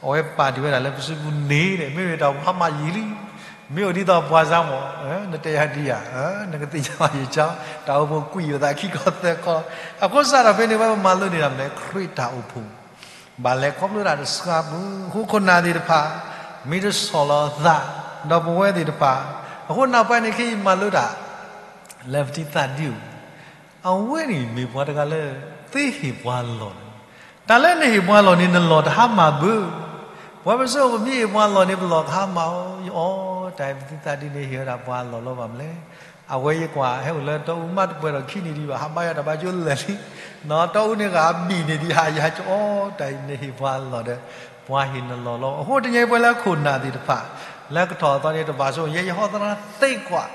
အဝဲပာ်တ့ၢ်ဝဲဒၣ်လၢပစုပူၤန့ၣ် မ့မ့ၢ်တၢ်ဖးမၤယံာ်လံ, မ့ၢ်အိၣ်ဒ်သိးပှၤစၢ်မး, နတဲယၤဒ်ယၤ, နကသ့ၣ်ညါဘၣ်ယကၠီ, တၢ်အိၣ်ဖှိၣ်ကွံာ်ယိာ်သးခံခီသၢခီ, အဃိစးထီၣ်ဖဲန့ၣ် ဝဲပမၤလိန့ၢ်တၢ်မနုၤလဲၣ် ခရံာ်တၢ်အိၣ်ဖှိၣ် ဘၣ်လဲၤခီဖျိတၢ်တစှၤပူၤ, အဃိခိၣ်နၢ်သ့ၣ်တဖၣ် မ့ၢ်တဆီၣ်လီၤသး, ဒီးပဝဲသ့ၣ်တဖၣ်, အဃိနၢ်ပၢၢ်န့ၣ်ခဲအံၤမၤလိတၢ် လၢပတံၤသးဒံအိၣ်, အဝဲန့ၣ်မ့ၢ်ပှၤတဂၤလၢ သ့ဟ့ၣ်ပှၤလီၢ်န့ၣ်, တၢ်လၢနဟ့ၣ်ပှၤလီၢ်န့ၣ် နလီၢ်တဟါမၢ်ဘၣ်, ပဝဲပစိၤပမ့ၢ်ဟ့ၣ်ပှၤလီၢ်န့ၣ် ပလီၢ်ကဟါမၢ်ဧိၤ, ယအီၣ်တၢ်ပတံၤသးဒံန့ၣ် ဟ့ၣ်ဝဲဒၣ်ပှၤလီၢ်လီၤဘၣ်မနုၤလဲၣ် အဝဲယကွၢ် ဟဲအိၣ်လၢတီအူမးတပှဲၤဒီးခံနံၣ်ဒံးဘၣ် ဟးဘါယွၤတၢ်ဘၣ်ကၠိလဲၣ်လံ, တီအူန့ၣ်ဂၤဘံၣ်န့ၣ်ဒံး ဟးယၤကၠီအီၣ်တၢ်အံၤ နဟ့ၣ်ပှၤလီၢ်ဒီး ပှၤဟ့ၣ်နလီၢ်လီၤ. အဃိတနံၤအံၤပှၤလၢခိၣ်နၢ်သ့ၣ်တဖၣ် လၢကထီၣ်အသီန့ၣ် တဘၣ်ဆိကမိၣ် ယဲယဟီသရၣ်သ့ကွၢ်,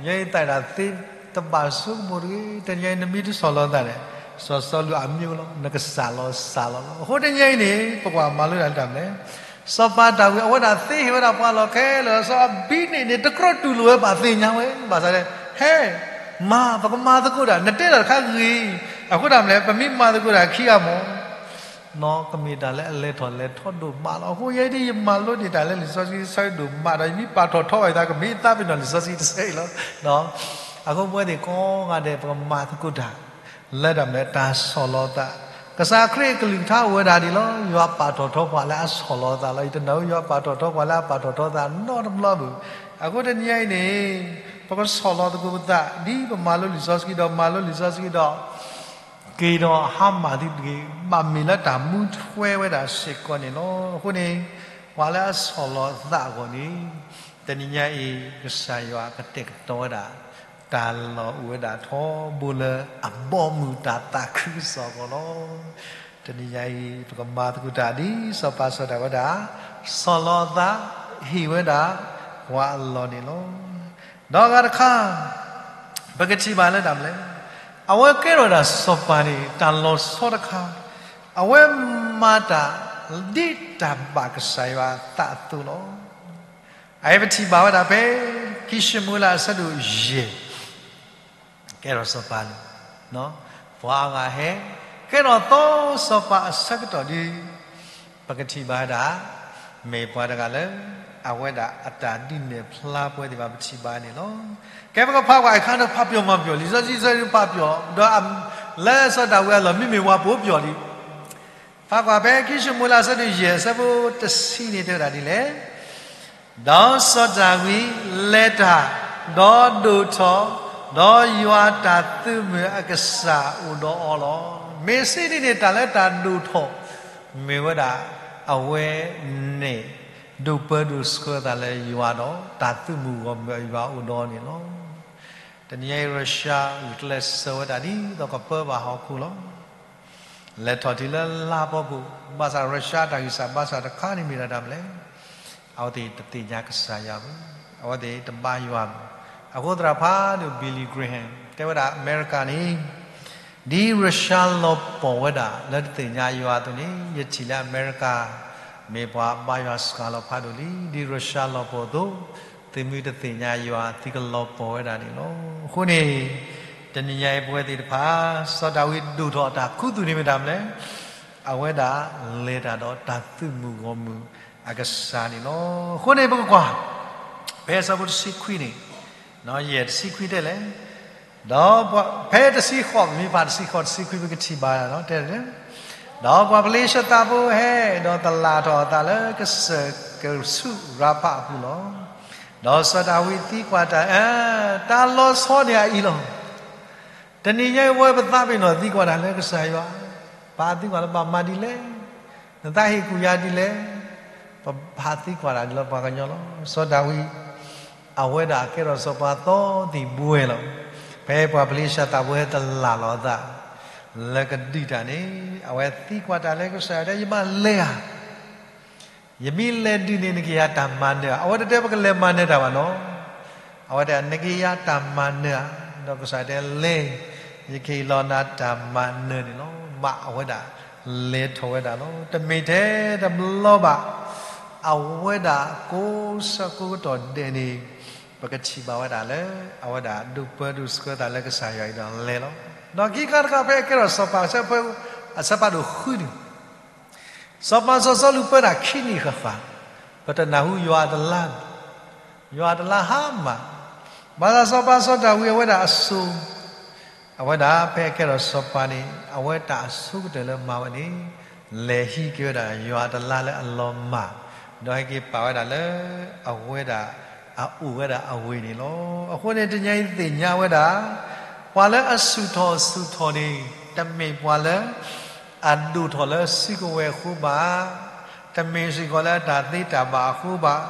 ယဲယသးဒၣ်သ့ တဘၣ်ဆိကမိၣ်တဂ့ၤ, တနံၤအံၤနမ့ၢ်တဆီၣ်လီၤသးန့ၣ် စီၤစီလူးအမံၤလီၤ နကစၢ်လီၤစၢ်လီၤလီၤ. အဃိတနံၤအံၤန့ၣ် ပကွၢ်မၤလိတၢ်လၢတၢ်မနုၤလဲၣ် စီၤပၤဒၤဝံး အဝဲဒၣ်သ့ဟ့ၣ်ဝဲဒၣ်ပှၤလီၢ်ခဲလၢာ် စီၤအဘံနံၤန့ၣ် တကြၢးတူၢ်လိာ်ဝဲဘၣ်သ့ၣ်ညါဝဲ ဘၣ်ဆၣ်ဒီး ဟဲ မၤ ပကမၤသကိးတၢ်, နတဲတၢ်တခါဂ့ၤ, အဃိတၢ်မနုၤလဲၣ် ပမ့ၢ်မၤသကိးတၢ်ခံဂၤမ့ၢ် နီၢ်ကမ့ၢ်တၢ်လၢအလဲၤထီၣ်လဲၤထီဒိၣ်မးလီၤ. အဃိယဲဒ် ယမၤလိန့ၢ်တၢ်လၢလံာ်စီဆှံတဆၢအံၤဒိၣ်မးဒီး ယမ့ၢ်ပာ်ထီၣ်ထီအသး ကမ့ၢ်သးပ့ၤနီၣ်လံာ်စီဆှံတဆၢအံၤလီၤ. အဃိပဝဲသ့ၣ်ကိးဂၤဒဲး ပကမၤသကိးတၢ် လၢတၢ်မနုၤလဲၣ် တၢ်ဆီၣ်လီၤသး, ကစၢ်ခရံာ်အကလုၢ်ကထါအိၣ်ဝဲဒၣ်ဒ်လီၤ. ယွၤပာ်ထီၣ်ထီပှၤလၢအဆီၣ်လီၤသးလီၤ. ယတနာ်အီၤ ယွၤပာ်ထီၣ်ထီပှၤလၢအပာ်ထီၣ်ထီသးနီတဘျီဘၣ်. အဃိတနံၤညါအံၤန့ၣ် ပကဆီၣ်လီၤသကိးပသး ဒ်ပမၤလိလံာ်စီဆှံဒီး မၤလိလံာ်စီဆှံဒီး က့ၤဒီးဟါမၢ်သုတဂ့ၤ, ဘၣ်မ့ၢ်လၢတၢ်မူထွဲဝဲဒၣ်စ့ၢ်ကီးန့ၣ်လီၤ. အဃိန့ၣ် ပှၤလၢအဆီၣ်လီၤသးအဂီၢ်န့ၣ် တနံၤညါအံၤ ကစၢ်ယွၤကတဲာ်ကတီၤဝဲဒၣ် တၢ်လီၢ်အိၣ်ဝဲဒၣ်ထီဘိလၢအဘီအမုၢ်တၢ်သးခုကစီၣ်အဂီၢ်လီၤ. တနံၤညါအံၤ ပကမၤသကိးတၢ်ဒ်စီၤပၤစီၤဒၤဝံးဝဲဒၣ် ဆီၣ်လီၤအသး ဟ့ၣ်ဝဲဒၣ်ပှၤအလီၢ်န့ၣ်လီၤ. ဒီးအဂၤတခါ ပကထံၣ်ဘၣ်လၢတၢ်မနုၤလဲၣ်, အဝဲကဲထီၣ်ဒၣ်စီၤပၤန့ၣ် တၢ်လီၤဆီတခါ အဝဲမၤတၢ်ဒ်တၢ်ဘၣ်ကစၢ်ယွၤအသးအသိးလီၤ. အအံၤပထံၣ်ဘၣ်ဝဲဒၣ်ဖဲ ခံၡမူၤအ့လးအဆၢဒိၣ်ယဲၢ် ကဲထီၣ်စီၤပၤလံ, ပှၤအါဂၤဟဲ ကဲထီၣ်သီစီၤပၤအဆၢကတီၢ်ဒီး ပကထံၣ်ဘၣ်ဝဲဒၣ် မ့ၢ်ပှၤတဂၤလၢ အဝဲဒၣ်အတၢ်ဒုးနဲၣ်ဖျါပဝဲသ့ၣ်တဖၣ် ပထံၣ်ဘၣ်န့ၣ်လီၤ. ကဲပကဖးကွၢ် အခါဒီးဖးပျီၤမၤပျီၤ လံာ်စီဆှံဆၢဒုးဖးပျီၤ ဒီးလၢစီၤဒၤဝံးအလီၢ် မ့မ့ၢ်ဝၤပိာ်ပျီၤလံ. ဖးကွၢ်ဖဲခံၡမူၤအ့လးအဆၢဒိၣ်ယဲၢ် အဆၢဖိတဆံန့ၣ် တဲဝဲဒၣ်ဒ်လဲၣ်, ဒီးစီၤဒၤဝံးလဲၤတၢ်, ဒီးဒိၣ်ထီၣ်, ဒီးယွၤတၢ်သုးမုၢ်အကစၢ်အိၣ်ဒီးအီၤလီၤ. မ့ၢ်စ့ၢ်ဒ်န့ၣ် တၢ်လၢတၢ်ဒိၣ်ထီၣ် မ့ၢ်ဝဲဒၣ် အဝဲန့ၣ် ဒိၣ်ပၢဒိၣ်ဆှၢသးလၢယွၤဒီး တၢ်သုးမုၢ်ဂီၢ်မုၢ်အယွၤအိၣ်ဒီးအီၤန့ၣ်လီၤ. တနံၤညါအံၤ ရၢၡါ ဂုာ်ကျဲးစၢးဝဲဒၣ်ဒ်သိးကပၢဘၣ်ဟီၣ်ခိၣ်လီၤ. လဲၤထီၣ်တုၤလၢလါဖီခိၣ်, ဘၣ်ဆၣ်ရၢၡါတၢ်ဂံၢ်စၢ်ဘါစၢ်တခါန့ၣ်မ့ၢ်ဒၣ်တၢ်မနုၤလဲၣ်, အဝဲသ့ၣ်တသ့ၣ်ညါကစၢ်ယွၤဘၣ်, အဝဲသ့ၣ်တဘါယွၤဘၣ်. အဃိသတးဖးဒိၣ် Billy Graham တဲဝဲဒၣ် အမဲရကၤန့ၣ် ဒ်ရၢၡါလီၤပှီၢ်ဝဲဒၣ်လၢတသ့ၣ်ညါယွၤအသိးန့ၣ် ယထံၣ်လၢအမဲရကၤ မ့ၢ်ပှၤဘါယွၤစှၤလီၤဖးဒိၣ်လံ. ဒ်ရၢၡါလီၤပှီၢ်အသိး သုးမုၢ်တသ့ၣ်ညါယွၤ သုကလီၤပှီၢ်ဝဲဒၣ်န့ၣ်လီၤ. အဃိန့ၣ် တနံၤညါအံၤပဝဲသ့ၣ်တဖၣ် စီၤဒၤဝံးဒိၣ်ထီၣ်အတၢ်ခူသူၣ်န့ၣ်မ့ၢ်တၢ်မနုၤလဲၣ်, အဝဲဒၣ်လဲၤတၢ်ဒီးတၢ်သုးမုၢ်ဂီၢ်မုၢ်အကစၢ်န့ၣ်လီၤ. အဃိန့ၣ်ပကကွၢ် ဖဲအဆၢဖိတဆံခွံန့ၣ်, ယဲၢ်တဆံခွံတဲလဲၣ်, ဒီးဖဲတဆံဃိး ပမ့ၢ်ဖးတဆံဃိး တဆံခွံ ပကထံၣ်ဘၣ်လီၤ တဲ, ဒီးပှၤဖလ့ၡသးဖိဟဲ ဒီးသလၣ်ထီၣ်အသးလၢကစၢၢ်ကဆူးရၤဖးအပူၤလီၤ. ဒီးစီၤဒၤဝံးသံကွၢ်တၢ်, တၢ်လီၤဆီန့ၣ်အအံၤလီၤ. တနံၤညါအံၤ ပဝဲပသးပ့ၤနီၣ်သံကွၢ်တၢ်လၢကစၢ်ယွၤ, ပသံကွၢ်လၢဘၣ်မၤဒ်လဲၣ်, နသးဟ့ၣ်ကူၣ်ယၤဒ်လဲၣ်, ပဖးသံကွၢ်တၢ်ဒ်လၢပှၤကညီလီၤ. စီၤဒၤဝံး အဝဲဒၣ်ကဲထီၣ်စီၤပၤသီသံၣ်ဘှဲလီၤ. ဖဲပှၤဖလ့ၡသးဖိဟဲသလၣ်လီၤအသး လၢကဒုးတၢ်န့ၣ် အဝဲသံကွၢ်တၢ်လၢကစၢ်ယွၤ တဲ ယမၤလဲၤဧါ, ယမ့ၢ်လဲၤဒုးန့ၣ် နကယၤတၢ်မၤနၢၤဧါ. အဝဲတတဲပကလဲၤမၤနၢၤတၢ်ဘၣ်နီၤ, အဝဲတဲ နကယၤတၢ်မၤနၢၤဧါ. ဒီးကစၢ်ယွၤတဲ လဲၤ, ယကဟ့ၣ်လီၤနၤတၢ်မၤနၢၤန့ၣ်လီၤ. မ့ၢ်အဝဲဒၣ်လဲၤထီၣ်ဝဲဒၣ်လီၤ. တမ့ၢ်ထဲတဘျီဘၣ် အဝဲဒၣ်ကိးဆၢကိးကတီၢ်ဒဲးန့ၣ် ပကထံၣ်ဘၣ်ဝဲဒၣ်လၢ အဝဲဒၣ်ဒိၣ်ပၢဒိၣ်ဆှၢသးလၢကစၢ်ယွၤအံၤဒီးလဲၤလီၤ. ဒီးခံခါတခါ ဖဲအကဲထီၣ်စီၤပၤ အဆၢဖိအဆၢဖးဒိၣ်ဃုန့ၣ် စီၤပၤစီၤစီလူးပၢတၢ်ခံနံၣ်ဃၣ်ဃၣ်, ပတနၢ်ဟူယွၤအတလါ, ယွၤအတလါဟါမၢ်, ဘၣ်ဆၣ်စီၤပၤစီၤဒၤဝံး အဝဲဒၣ်အစိၤ အဝဲဒၣ်ဖဲအကဲထီၣ်စီၤပၤန့ၣ် အဝဲတၢ်အဆိကတၢၢ်လၢမၤဝဲန့ၣ် လဲၤဟံးက့ၤဝဲဒၣ်ယွၤအတလါလၢအလီၤမၢ်, ဒီးဟဲက့ၤပာ်ဝဲဒၣ်လၢ အဝဲဒၣ်အအိၣ်ဝဲဒၣ်အဝ့ၢ်န့ၣ်လီၤ. အဃိန့ၣ် တနံၤညါအံၤသ့ၣ်ညါဝဲဒၣ် ပှၤလၢအဆူၣ်ထီၣ်ဆူၣ်ထီၣ်န့ၣ် တမ့ၢ်ပှၤလၢ အဒိၣ်ထီၣ်လၢစုကဝဲၤအဃိဘၣ်, တမ့ၢ်စ့ၢ်ကီးလၢအတၢ်သ့တၢ်ဘၣ်အဃိဘၣ်,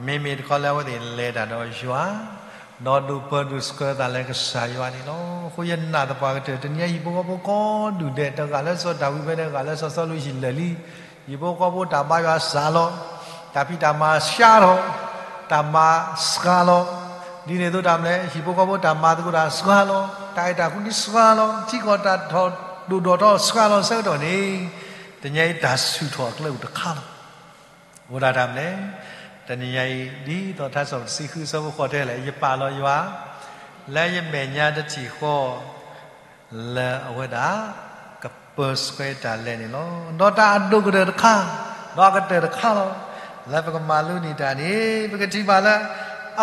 မ့မ့ၢ်တခီလၢအဝဲသ့ၣ်လဲၤတၢ်ဒီးယွၤ, ဒီးဒိၣ်ပၢဒိၣ်ဆှၢသးလၢကစၢ်ယွၤန့ၣ်လီၤ. အဃိယနာ်သပှၢ်ကတၢၢ် တနံၤညါဟံၣ်ဖိဃီဖိကိးဒူၣ်ဒဲး တဂၤလၢစီၤဒၤဝံးဖဲန့ၣ် တဂၤလၢစီၤစီလူးဟံၣ်လၢာ်လံ, ဟံၣ်ဖိဃီဖိတၢ်ဘါယွၤစှၤလီၤ, တၢ်ဖံးတၢ်မၤစှၤထီၣ်, တၢ်မၤစှၤလီၤ, ဒ်န့ၣ်အသိးတၢ်မနုၤလဲၣ် ဟံၣ်ဖိဃီဖိတၢ်မၤသကိးတၢ်စှၤလီၤ, တၢ်အဲၣ်တၢ်ကွံစှၤလီၤ, ထံကီၢ်တၢ်ထီၣ်ဒိၣ်ဒိၣ်ထီၣ်စှၤလီၤဆၢကတီၢ်န့ၣ်, တနံၤညါအံၤတၢ်ဆူၣ်ထီၣ်အကျဲအိၣ်တခါလီၤ. အိၣ်ဒၣ်တၢ်မနုၤလဲၣ်, တနံၤညါအံၤ ဒ်သိးထါစံးပတြၢၤတဆံဃုအဆၢဖိဃိးတဲလဲၣ်, ယပာ်လီၤယွၤ လၢယမဲာ်ညါတထံၣ်ဃီ လၢအဝဲဒၣ် ကပၢၤဆှဲတၢ်လဲၤန့ၣ်လီၤ. ဒီးတၢ်အဒိၣ်ကတၢၢ်တခါ, ဒီးအကတၢၢ်တခါလီၤ. လၢပကမၤလိန့ၢ်တၢ်န့ၣ် ပကထံၣ်ဘၣ်လၢ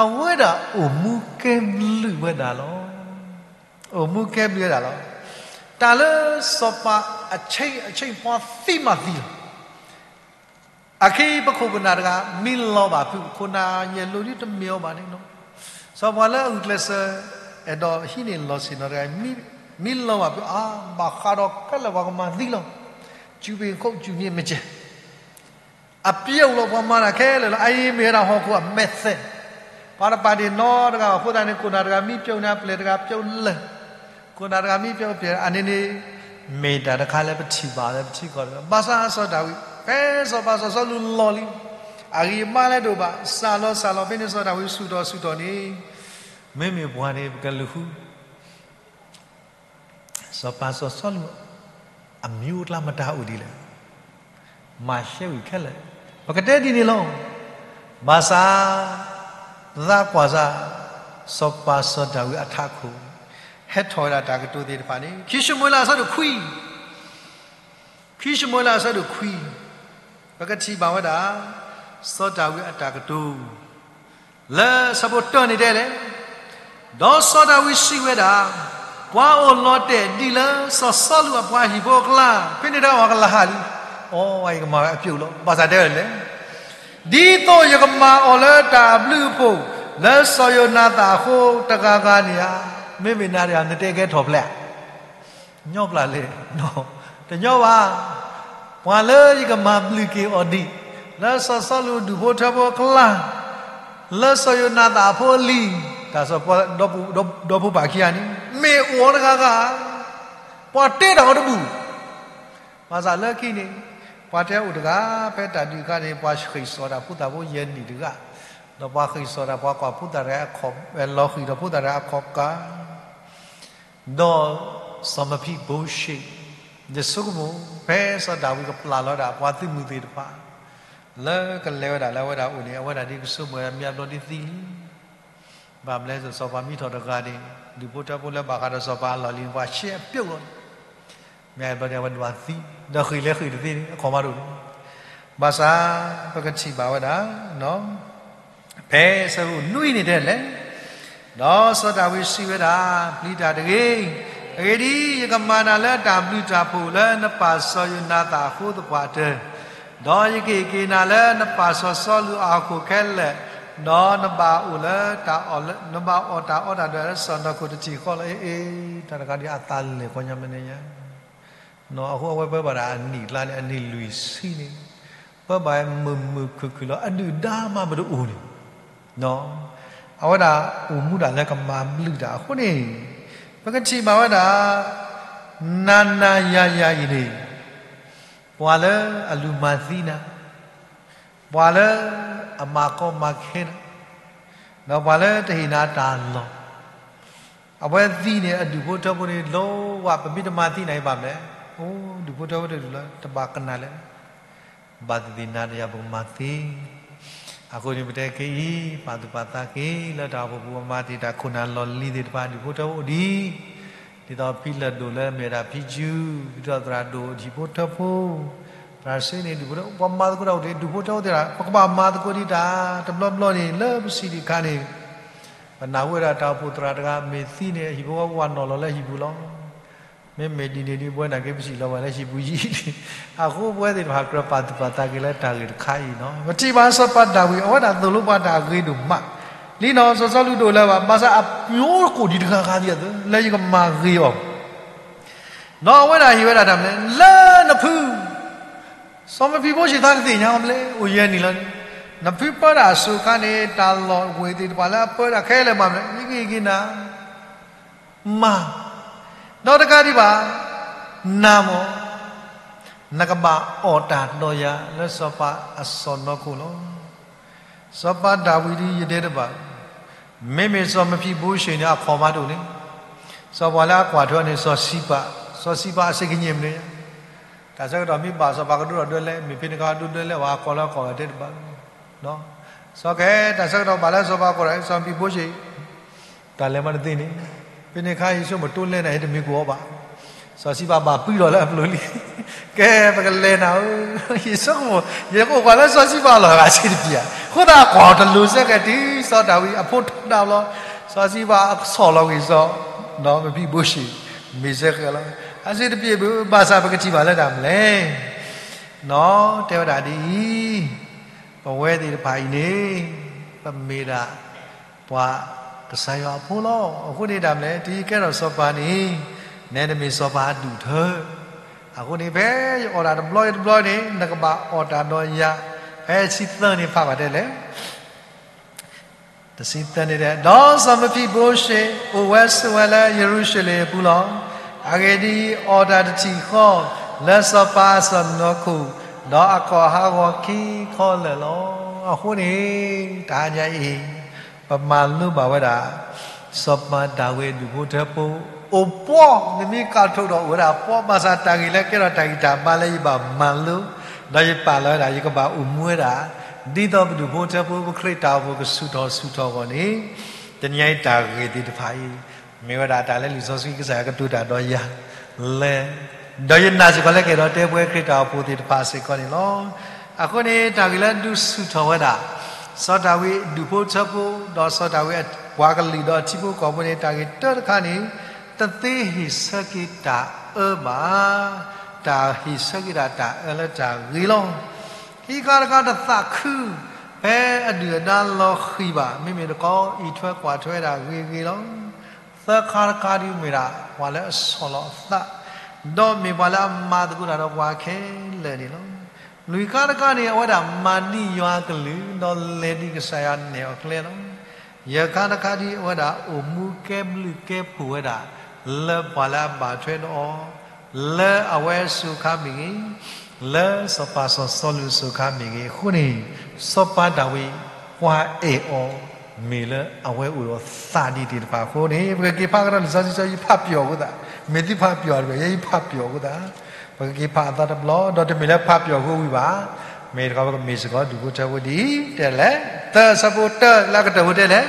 အဝဲဒၣ်အိၣ်မူကဲဘျုးဝဲဒၣ်လီၤ. အိၣ်မူကဲဘျုးဝဲဒၣ်လီၤ. တၢ်လၢစီၤပၤအဆ့ အဆ့ၣ်ဖီသံမးသံလီၤ. အခဲအံၤပခိၣ်ပနၢ်တဂၤ မံလီၤဘၣ်ဖုး ခိၣ်နၢ်ယဲၢ်လိာ်ဒ်တမ့ၢ်အီၤဘၣ်န့ၣ်လီၤ. စီၤပၤလၢအဂုာ်ကျဲးစၢး အဲၣ်ဒိးဟံးန့ၢ်လီၢ်ဆ့ၣ်နီၤတဂၤ မံလီၤဘၣ်ဖုး အါ ဘၣ်ဃးဒီးခဲလၢာ်ပှၤကမၤသံလီၤ. စူၣ်ပ့ၤခိၣ်စူၣ်န့ၣ်မ့ၢ်ကဲ အပျိာ်လီၤပှၤမၤတၢ်ခဲလၢာ်လီၤ. အအံၤမ့ၢ်ဝဲဒၣ်ဟီၣ်ခိၣ်အမဲာ်သဲး, ပှၤတပာ်တ့ၢ်နီတဂၤဘၣ်အဃိသတးန့ၣ် ခိၣ်နၢ်တဂၤမံပျိာ်န့ၣ် အပျဲၢ်တဂၤပျိာ်လၢာ်, ခိၣ်နၢ်တဂၤမံပျိာ်ပျဲၢ် အန့ၣ်န့ၣ် မ့ၢ်တၢ်တခါလၢပထံၣ်ဘၣ်လၢပထံကီၢ်တဂၤ ဘၣ်ဆၣ်စီၤဒၤဝံး ဖဲစီၤပၤစီၤစီလူးလီၤလံ, အဂံၢ်အဘါလၢဒိၣ်ဘၣ် စၢ်လီၤစၢ်လီၤဖဲန့ၣ် စီၤဒၤဝံးဆူၣ်ထီၣ်ဆူၣ်ထီၣ်န့ၣ် မ့မ့ၢ်ပှၤန့ၣ် ပကလူၤဃု စီၤပၤစီၤစီလူး အမံၤအိၣ်ကျါမတၤအိၣ်ဒ်လဲၣ်, မၤရှဲဝံၤခဲလၢာ်, ပကတဲဒ်န့ၣ်လီၤ. ဘၣ်ဆၣ် ပသးကွၢ်စၢ် စီၤပၤစီၤဒၤဝံးအထးခိၣ် ဟဲထီၣ်ဝဲဒၣ်တၢ်ကတိၤသ့ၣ်တဖၣ်န့ၣ် ခံၡမူၤအ့လးအဆၢဒိၣ်ခွံ, ခံၡမူၤအ့လးအဆၢဒိၣ်ခွံ, ပကထံၣ်ဘၣ်ဝဲဒၣ် စီၤဒၤဝံးအတၢ်ကတိၤ လၢဆၢဖိတၢၢ်န့ၣ်တဲလဲၣ်, ဒီးစီၤဒၤဝံးစံးဝဲဒၣ်, ပှၤအိၣ်လီၤတဲာ်ဒ်လၢစီၤစီလူးအပှၤဟံၣ်ဖိအကျါ, ဖဲန့ၣ်တၢ်အီၣ်ကလၤဟးလံ, အိ ယကမၤဝဲအပျိာ်လီၤ. ဘၣ်ဆၣ်တဲဝဲလဲၣ်, ဒ်သိးယကမၤအီၤလၢတၢ်အဘျုးအဖှိၣ် လၢစီၤယိၤနၤသၣ်အဃိတဂၤဂၤန့ၣ်ဧါ. မ့မ့ၢ်နၤဒီး နတဲကဲထီၣ်ဖျဲး ညီပျၢ်လဲၣ်, တညီဘၣ်. ပှၤလၢယကမၤဘျုးက့ၤအီၤဒံး လၢစီၤစီလူးဒူၣ်ဖိထၢဖိအကျါ, လၢစီၤယိၤနၤသၣ်အဖိအလံၤ, တၢ်စီၤပီ ဒီဖိပၢ်ခံဂၤန့ၣ် မ့ၢ်အိၣ်အီၤတဂၤဂၤ, ပှၤတဲတၢ်အီၤတဘူၣ်. ဘၣ်ဆၣ်လၢခံန့ၣ် ပှၤတဲအိၣ်တဂၤ ဖဲတၢ်ဒုးအခါန့ၣ် ပှၤဃ့ၢ်စိာ်တၢ်ဖိသၣ်ဖိယဲၢ်နံၣ်တဂၤ, ဒီးပှၤဃ့ၢ်စိာ်တၢ် ပှၤကွၢ်ဖိသၣ်တဂၤ လီၤဃံၤဒီးဖိသၣ်တဂၤအခီၣ်ကၢ ဒီးစီၤမံၤဖံးဘိၡ့, ယဆိကမိၣ် ဖဲစီၤဒၤဝံးကပျၢ်လီၤဒၣ် ပှၤသုးမုၢ်သ့ၣ်တဖၣ် လၢကလဲၤဝဲဒၣ်လၢအဝဲဒၣ်အိၣ်န့ၣ် အဝဲဒၣ်ဒ်ကဆိကမိၣ်ဝဲဒၣ် မ့ၢ်အဘျီဒ်သံလံ. ဘၣ်မနုၤလဲၣ် စီၤပၤမံထီၣ်တဂၤန့ၣ် ဒူၣ်ဖိထၢဖိလၢဘၣ်ဃးဒီးစီၤပၤအလီၢ်လံၤန့ၣ် ပှၤရှဲအပျိာ်လီၤ. မ့ၢ်အဘျီဒ်အဝဲဒၣ်သံ, ဒီးဃ့ၢ်လၢဃ့ၢ်တသ့န့ၣ် အခီၣ်မးတအိၣ်န့ၣ်. ဘၣ်ဆၣ် ပကထံၣ်ဘၣ်ဝဲဒၣ် ဖဲဆၢဖိနွံန့ၣ်တဲလဲၣ်, ဒီးစီၤဒၤဝံးစံးဝဲဒၣ်, ပျံၤတၢ်တဂ့ၤ, အဂ့ၢ်ဒ်အံၤ, ယကမၤနၤလၢတၢ်ဘျုးတၢ်ဖှိၣ်လၢနပၢ်စီၤယိၤနၤသၣ်အဃိသပှၢ်တၢၢ်, ဒီးယကဟ့ၣ်က့ၤနၤလၢနပၢ်စီၤစီလူးအဟီၣ်ခိၣ်ခဲလၢာ်, ဒီးနဘၣ်အိၣ်လၢတၢ်အီၣ်လၢ နဘၣ်အီၣ်တၢ်အီတၢ်ဒီးစီၢ်နီၤခိၣ်တထံၣ်ဃီလီၤ. အ့ အ့ တၢ်တခါဒ်အသးလဲၤကီညါမနုၤညါ အဃိအဝဲပၢဘၣ်ဒၣ်အနံၣ်အကျါန့ၣ် အနံၣ်လွံၢ်ဆံန့ၣ်, ပၢဘၣ်မုာ်မုာ်ခုၣ်ခုၣ်လီၤ အဒုၣ်ဒါမးပတအိၣ်န့ၣ်, အဝဲဒၣ်အိၣ်မူဒၣ်လၢကမၤဘျုးတၢ်အဃိန့ၣ်, ပကထံၣ်ဘၣ်ဝဲဒၣ် နၤနၤယၤယၤအံၤန့ၣ်, ပှၤလၢအလူၤမၤသံနၤ, ပှၤလၢအမၤကီမၤခဲနၤ, ဒီးပှၤလၢတဟ့ၣ်နၤတၢ်လီၢ် အဝဲသံန့ၣ် အဒူၣ်ဖိထၢဖိန့ၣ် လိဝဲ ပမ့ၢ်တမၤသံနၤအံၤဘၣ်မလဲၣ်. အိ ဒူၣ်ဖိထၢဖိတဒူၣ်လၢ တဘၣ်ကနၣ်လဲၣ်. ဘၣ်သ့ၣ်သ့ၣ်နၤဒီးယၤပကမၤသ့. အဃိန့ၣ် ပတဲခဲအံၤ ပာ်သူၣ်ပာ်သးက့ၤ လၢတၢ်အိၣ်ဖှိၣ်ပူၤ ပမၤတ့ၢ်တၢ်ခိၣ်နၢ်လီၢ်လံၤသ့ၣ်တဖၣ် ဒူၣ်ဖိထၢဖိအိၣ်ဒံး, ဒ်သိးဖံလၢၢ်ဒိၣ်လၢမ့ၢ်ဝဲဒၣ်ဖံကၠူ, ဒ်သိးသရၣ်ဒိၣ်ဟံၣ်ဖိထၢဖိ, သရၣ်စ့န့ၣ် ဒူၣ်ဖိထၢဖိ ပှၤမၤသကိးတၢ်အိၣ်ဒံး ဒူၣ်ဖိထၢဖိသ့ၣ်တဖၣ် ပကဘၣ်မၤသကိးဒံးတၢ် တဘျီဘျီန့ၣ် လၢပစံးဒံးအခါန့ၣ် ပနၢ်ဟူဝဲဒၣ်တၢ်အိၣ်ဖှိၣ်သရၣ်တဂၤ မ့ၢ်သံန့ၣ် ဟံၣ်ဖိဃီဖိပှၤနီၣ်လီၤလၢဟံၣ်ပူၤလီၤ. မ့မ့ၢ်ဒ်န့ၣ်ဒ်ပဝဲနာ်က့ ပစံးလီၤဘၣ်လၢဟံၣ်ပူၤယံၤ, အဃိပဝဲသ့ၣ်တဖၣ်ကြၢးပာ်သူၣ်ပာ်သးက့ၤလၢတၢ်ဂ့ၢ်တခါအံၤနီၤ. ပထံၣ်ဘၣ်စီၤပၤဒၤဝံး အဝဲဒၣ်သိၣ်လိပှၤတၢ်ဂ့ၤဒိၣ်မး, လံနီၤ စီၤစီလူးတအိၣ်လၢၤဘၣ်, ဘၣ်ဆၣ်အပျိကိၣ်ဒံးတဂၤဂၤဒံးအသိး လၢယကမၤဂ့ၤအီၤ ဒီးအဝဲဒၣ်ဟ့ၣ်ဝဲဒၣ်တၢ်မနုၤလဲၣ်, လၢနဖု စီၤမံၤဖံဘိၡ့သးတသ့ၣ်ညါအီၤမနုၤလဲၣ်, အိၣ်ယဲၢ်နံၣ်လီၤန့ၣ်, နဖုပၢတၢ်အစိၤအခါန့ၣ် တၢ်လီၢ်ဝ့ၢ်သ့ၣ်တဖၣ်လၢအပၢတၢ်ခဲလၢာ်မးမနုၤလဲၣ်, ယကဟ့ၣ်က့ၤနၤ, မၤ, ဒီးတကးဒံးဘၣ်, နၤမ့ၢ် နကဘၣ်အီၣ်တၢ်ဒီးယၤလၢစီၤပၤအစီၢ်နီၤခိၣ်လီၤ. စီၤပၤဒၤဝံးဒ်ယတဲတဘၣ်, မ့မ့ၢ်စီၤမံၤဖံဘိၡ့န့ၣ် အခီၣ်မးတအိၣ်န့ၣ်, စီၤပၤလၢအကွၢ်ထွဲန့ၣ် စီၤစံးပၤ, စီၤစံးပၤအစ့ၢ်ကညီမနုၤ, တၢ်ဆၢကတီၢ်မ့ၢ်ဘၣ်စီၤပၤကဒိၣ်ထီၣ်ဒွဲလဲၣ်, မ့ၢ်ဖဲန့ၣ်ကဒိၣ်ဒွဲလဲၣ် ပှၤကီၢ်လၢအကီၢ်ဂၤတဲတဘၣ်, စီၤကဲ တၢ်ဆၢကတီၢ်ဘၣ်လၢစီၤပၤကီၢ်ဒီး စီၤမံၤဖံဘိၡ့ တၢ်လဲၤမၤတသ့န့ၣ်, ဖဲန့ၣ်အခါ ယဆိကမိၣ် တိလဲၤနၤ ယတမ့ၢ်ကဝီၤဘၣ်, စီၤစံဘၣ်ဘၣ်ပှံၢ်လီၤလၢအပျိၤလံ, ကဲ ပကလဲၤနၤဧၢ, ယဆိကမိၣ် ယကအိၣ်ကွၢ်လၢစီၤစံဘၣ်အလီၢ်ဂၤ စ့တပျ့ၤဧါ, အဃိသတးကွၢ်တလိၤစဲဃဲၤတုၤ စီၤဒၤဝံးအဖိထီဒါဘျီ, စီၤစံဘၣ်အဆီၣ်လီၤဝံၤစီၤ နီၢ်မဖံဘိၡ့ မ့ၢ်စဲဃဲၤလီၤ, အစ့တပျ့ၤဘၣ်, ဘၣ်ဆၣ်ပကထံၣ်ဘၣ်လၢတၢ်မနုၤလဲၣ်, နီၢ်တဲဝဲဒၣ်ဒ်အံၤ, ပဝဲသ့ၣ်တဖၣ်အံၤန့ၣ် ပမ့ၢ်ဒၣ် ပှၤကစၢ်ယွၤအဖိလီၤ. အဃိန့ၣ်တၢ်မနုၤလဲၣ်, တုၤယကဲထီၣ်စီၤပၤန့ၣ် နတမ့ၢ်စီၤပၤအဒူၣ်ထၢ, အဃိန့ၣ် ဖဲယအီၣ်တၢ်တဘျီတဘျီန့ၣ် နကဘၣ်အီၣ်တၢ်ဒီးယၤ, ဖဲဆံသၢန့ၣ်ဖးဘၣ်တဲလဲၣ် တဆံသၢန့ၣ်, ဒီးစီၤမဖံဘိၡ့ အိၣ်ဝဲဆိးဝဲလၢယရူၤၡလ့ၣ်အပူၤလီၤ. အဂ့ၢ်ဒ်အံၤ, အီၣ်တၢ်တထံၣ်ဃီ လၢစီၤပၤအစီၣ်နီၤခိၣ်, ဒီးအကိာ်ဟးဂီၤခံခီလၢာ်လီၤ. အဃိန့ၣ် တဟါညါအံၤ ပမၤလိဘၣ်ဝဲဒၣ် စီၤပၤဒၤဝံးအဒူၣ်ဖိထၢဖိ အိၣ်ပှီၢ်, နမ့ၢ်ကးထိၣ်ဒီးအိၣ်ဝဲဒၣ်ပှီၢ်, ဘၣ်ဆၣ်တၢ်ဂ့ၢ်လၢကဲထီၣ်တၢ်ဂံၢ်တၢ်ဘါလၢယဘၣ်မၤလိ, ဒီးယပာ်လီၤဝဲဒၣ် ယကဘၣ်အိၣ်မူဝဲဒၣ် ဒ်သိးပဒူၣ်ဖိထၢဖိ ပခရံာ်တၢ်အိၣ်ဖှိၣ်ကဆူၣ်ထီၣ်ဆူၣ်ထီၣ်အဂီၢ်န့ၣ်, တနံၤအံၤတၢ်ဂ့ၢ်သ့ၣ်တဖၣ်အံၤ မ့ၢ်ဝဲဒၣ်တၢ်လၢလံာ်စီဆှံကစၢ်ယွၤကတိၤတၢ်ဒီးယၤ လၢ ဒီးယနာ်စ့ၢ်ကီးလၢကအဲၣ်ဒိးတဲပဝဲခရံာ်တၢ်အိၣ်ဖှိၣ်သ့ၣ်တဖၣ်စ့ၢ်ကီးန့ၣ်လီၤ. အဃိန့ၣ် တၢ်ဂ့ၢ်လၢဒုးဆူၣ်ထီၣ်ဝဲဒၣ် စီၤဒၤဝံးအဒူၣ်ဖိထၢဖိ ဒီးစီၤဒၤဝံးအပှၤကလုာ်ဒီးထံဖိကီၢ်ဖိန့ၣ် တၢ်ဂ့ၢ်တၢတခါန့ၣ် တသ့ဟ့ၣ်ဆၢက့ၤတၢ်အၢဘၣ်. တၢ်ဟ့ၣ်ဆၢက့ၤဒၣ်တၢ်အၢလၢတၢ်ဂ့ၤလီၤ. ခံခါတခါတသးခု ဖဲအဒုၣ်အဒါလီၤဃံၤဘၣ်, မ့မ့ၢ်တခီ အံးထွဲကွၢ်ထွဲဒၣ်ဂ့ၤဂ့ၤလီၤ. သၢခါတခါဒ်မ့ၢ်ဒၣ် ပှၤလၢအဆီၣ်လီၤအသး, ဒီးမ့ၢ်ပှၤလၢအမၤသကိးတၢ်ဒီးပှၤခဲလၢာ်န့ၣ်လီၤ. လွံၢ်ခါတခါန့ၣ် အဝဲဒၣ်မၤဒ်ယွၤအကလုၢ် ဒီးလဲၤဒ်ကစၢ်ယွၤနဲၣ်အီၤကျဲလီၤ. ယဲၢ်ခါတခါဒ်အဝဲဒၣ်အိၣ်မူကဲဘျုးကဲဖှိၣ်ဝဲဒၣ် လၢပှၤလၢအဘၣ်ထွဲဒီးအီၤ လၢအဝဲအစိၤအခါမ့ၢ်ဂ့ၤ, လၢစီၤပၤစီၤစီလူးအစိၤအခါမ့ၢ်ဂ့ၤ, အဃိန့ၣ် စီၤပၤဒၤဝံး ပှၤအဲၣ်အီၤ မ့ၢ်လၢအဝဲအိၣ်ဒီးသးဒ်သ့ၣ်တဖၣ်အဃိန့ၣ် ပကက့ၤဖးကဒီးလံာ်စီဆှံ ယဖးပျီၢ်အဃိသတး, မ့ၢ်သုဖးပျီၢ်တဂ့ၤ, ယဖးပျီၢ်အဃိသတး, ပကက့ၤဖးအသီတဘျီ, ဒီးတမ့ၢ်လၢဖးပျီၢ်အဃိဝံၤဘၣ်, မ့ၢ်တခီပကမ့ၢ်စ့ၢ်ကီးဒူၣ်ဖိထၢဖိဒ်အံၤ တဲလဲၣ်, သၢဆၢဖိတၢလၢအကတၢၢ်ဖိတဲလဲၣ်,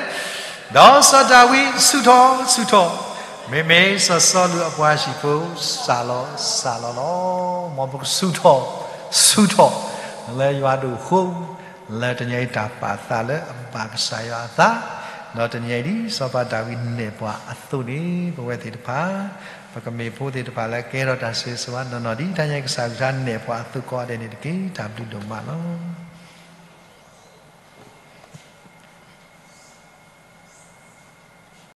ဒီးစီၤဒၤဝံးဆူၣ်ထီၣ်ဆူၣ်ထီၣ်, မ့မ့ၢ်စီၤစီလူးအပှၤဟံၣ်ဖိစၢ်လီၤစၢ်လီၤလီၤ. မ်ပကဆူၣ်ထီၣ်ဆူၣ်ထီၣ် လၢယွၤဒိၣ်အဃိ, လၢတနံၤအံၤတၢ်ပာ်သးလၢအဘၣ်ကစၢ်ယွၤအသး, ဒီးတနံၤအံၤဒ်စီၤပၤဒၤဝံးနဲၣ်ပှၤအသိးန့ၣ် ပဝဲသ့ၣ်တဖၣ် ပကမ့ၢ်ဖိသ့ၣ်တဖၣ်လၢကဲထီၣ်တၢ်ဆိၣ်ဂ့ၤဆိၣ်ဝါနီၢ်နီၢ် ဒ်တနံၤအံၤကစၢ်အကလုၢ်ကထါနဲၣ်ပှၤအသိးကိးဂၤဒဲးန့ၣ်တက့ၢ်. တၢ်ဘျုးဒိၣ်မးလီၤ.